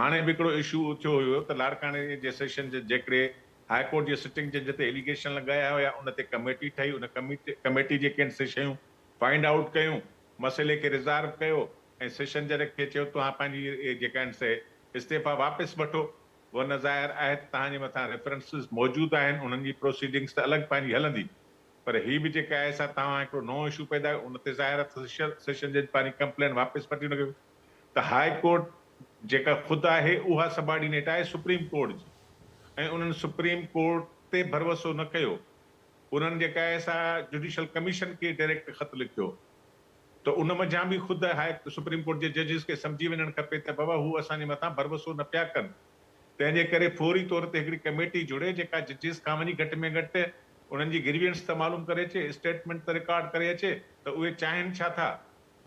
هاڻي به هڪڙو اشو اٿيو هيو ته لاڙڪاڻي جي سيشن جج جيڪڏهن هاء ڪورٽ جي سٽنگ جج تي ايليگيشن لڳايا هيا ان تي ڪميٽي ٺهي ان ڪميٽي جيڪي آهن سي شيون فائنڊ آئوٽ ڪيون مسئلي کي ريزالو ڪيو ۽ سيشن جج کي چيو توهان پنهنجي جيڪا آهن سي استعيفا واپس وٺو ورنه ظاهر آهي ته توهان جي مٿان ريفرنسز موجود آهن انهن جي پروسيڊنگس ته الڳ پنهنجي هلندي پر هي به جيڪا آهي سا توهان هڪڙو نئون اشو پيدا ان تي ظاهر آهي ته سيشن جج پنهنجي ڪمپلين واپس وٺي ان کي ته هاء ڪورٽ جيڪا خود آهي اها سبارڊينيٽ آهي سپريم ڪورٽ جي ۽ انهن سپريم ڪورٽ تي ڀروسو نه ڪيو انهن جيڪا آهي سا جڊيشل ڪميشن کي ڊائريڪٽ خط لکيو ته ان منجهان به خود هاء سپريم ڪورٽ جي ججز کي سمجهي وڃڻ کپي ته بابا هو اسان جي مٿان ڀروسو نه پيا ڪن تنهن جي ڪري فوري طور تي هڪڙي ڪميٽي جوڙي جيڪا ججز کان وڃي گهٽ ۾ گهٽ انهن جي گريوينس ته معلوم ڪري اچي اسٽيٽمينٽ ته رڪارڊ ڪري اچي ته اهي چاهين ڇا ٿا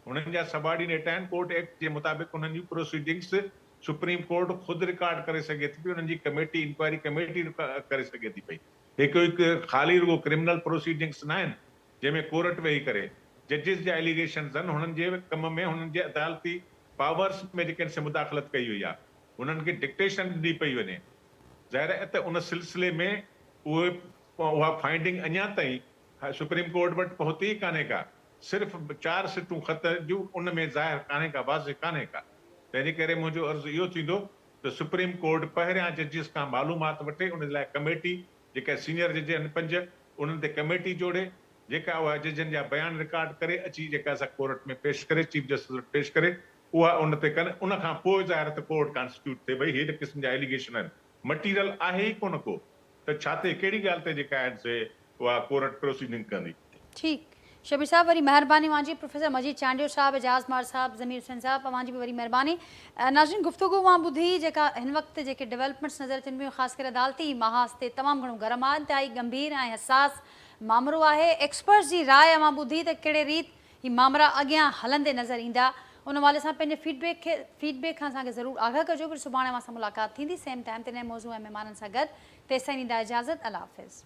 انهن جا سبارڊينيٽ آهن، ڪورٽ ايڪٽ جي مطابق انهن جون پروسيڊنگس سپريم ڪورٽ خود رڪارڊ ڪري سگهي ٿي پئي، انهن جي ڪميٽي انڪوائري ڪميٽي ڪري سگهي ٿي پئي. هڪ هڪ خالي رڳو ڪرمنل پروسيڊنگس ناهن جنهن ۾ ڪورٽ ويهي ڪري ججز جا ايليگيشنز آهن، هنن جي ڪم ۾ هنن جي عدالتي پاورز ۾ جيڪي آهن سي مداخلت ڪئي وئي آهي، هنن کي ڊڪٽيشن ڏني پئي وڃي. ظاهر آهي ته ان سلسلي ۾ اهي اها فائنڊنگ اڃا تائين سپريم ڪورٽ وٽ پهتي ئي ڪانهي ڪا. صرف چار سٽون خط جون ان ۾ ظاهر ڪانهي ڪا واضح ڪانهي ڪا. تنهن جي ڪري منهنجو عرض اهو ٿيندو ته سپريم ڪورٽ پهريان ججز کان معلومات وٺي ان جي لاء ڪميٽي جيڪا سينئر جج آهن پنج انهن تي ڪميٽي جوڙي جيڪا اها ججن جا بيان رڪارڊ ڪري اچي جيڪا سا ڪورٽ ۾ پيش ڪري چيف جسٽس وٽ پيش ڪري اها ان تي ڪن ان کان پوء ظاهر ته ڪورٽ ڪانسٽيٽيوٽ ٿئي ڀئي هي قسم جا ايليگيشن آهن مٽيريل آهي ئي ڪونه ڪو ته ڇا تي ڪهڙي ڳالهه تي جيڪا آهن سي اها ڪورٽ پروسيڊنگ ڪندي. ٺيڪ شبير صاحب وري مهرباني اوهان جي پروفيسر مجيد چانڊيو صاحب اعجاز مار صاحب ضمير حسين صاحب اوهان جي به وري مهرباني ناظرين گفتگو اوهان ٻڌي جيڪا هن وقت جيڪي ڊولپمينٽس نظر اچن پيون خاص ڪري عدالتي محاذ تي تمام گهڻو گرم آهي انتهائي ڳنڀير ۽ حساس مامرو آهي ايڪسپرٽس جي راء اوهان ٻڌي ته ڪهڙي ريت هي مامرا اڳيان هلندي نظر ايندا ان حوالي سان پنهنجي فيڊ بيڪ کي فيڊ بيڪ کان اسان کي ضرور آگاهه ڪجو وري سڀاڻي اوهان سان ملاقات ٿيندي سيم ٽائيم تي نئين موضوع ۽ مهمانن سان گڏ تيستائين ڏيندا اجازت الله حافظ.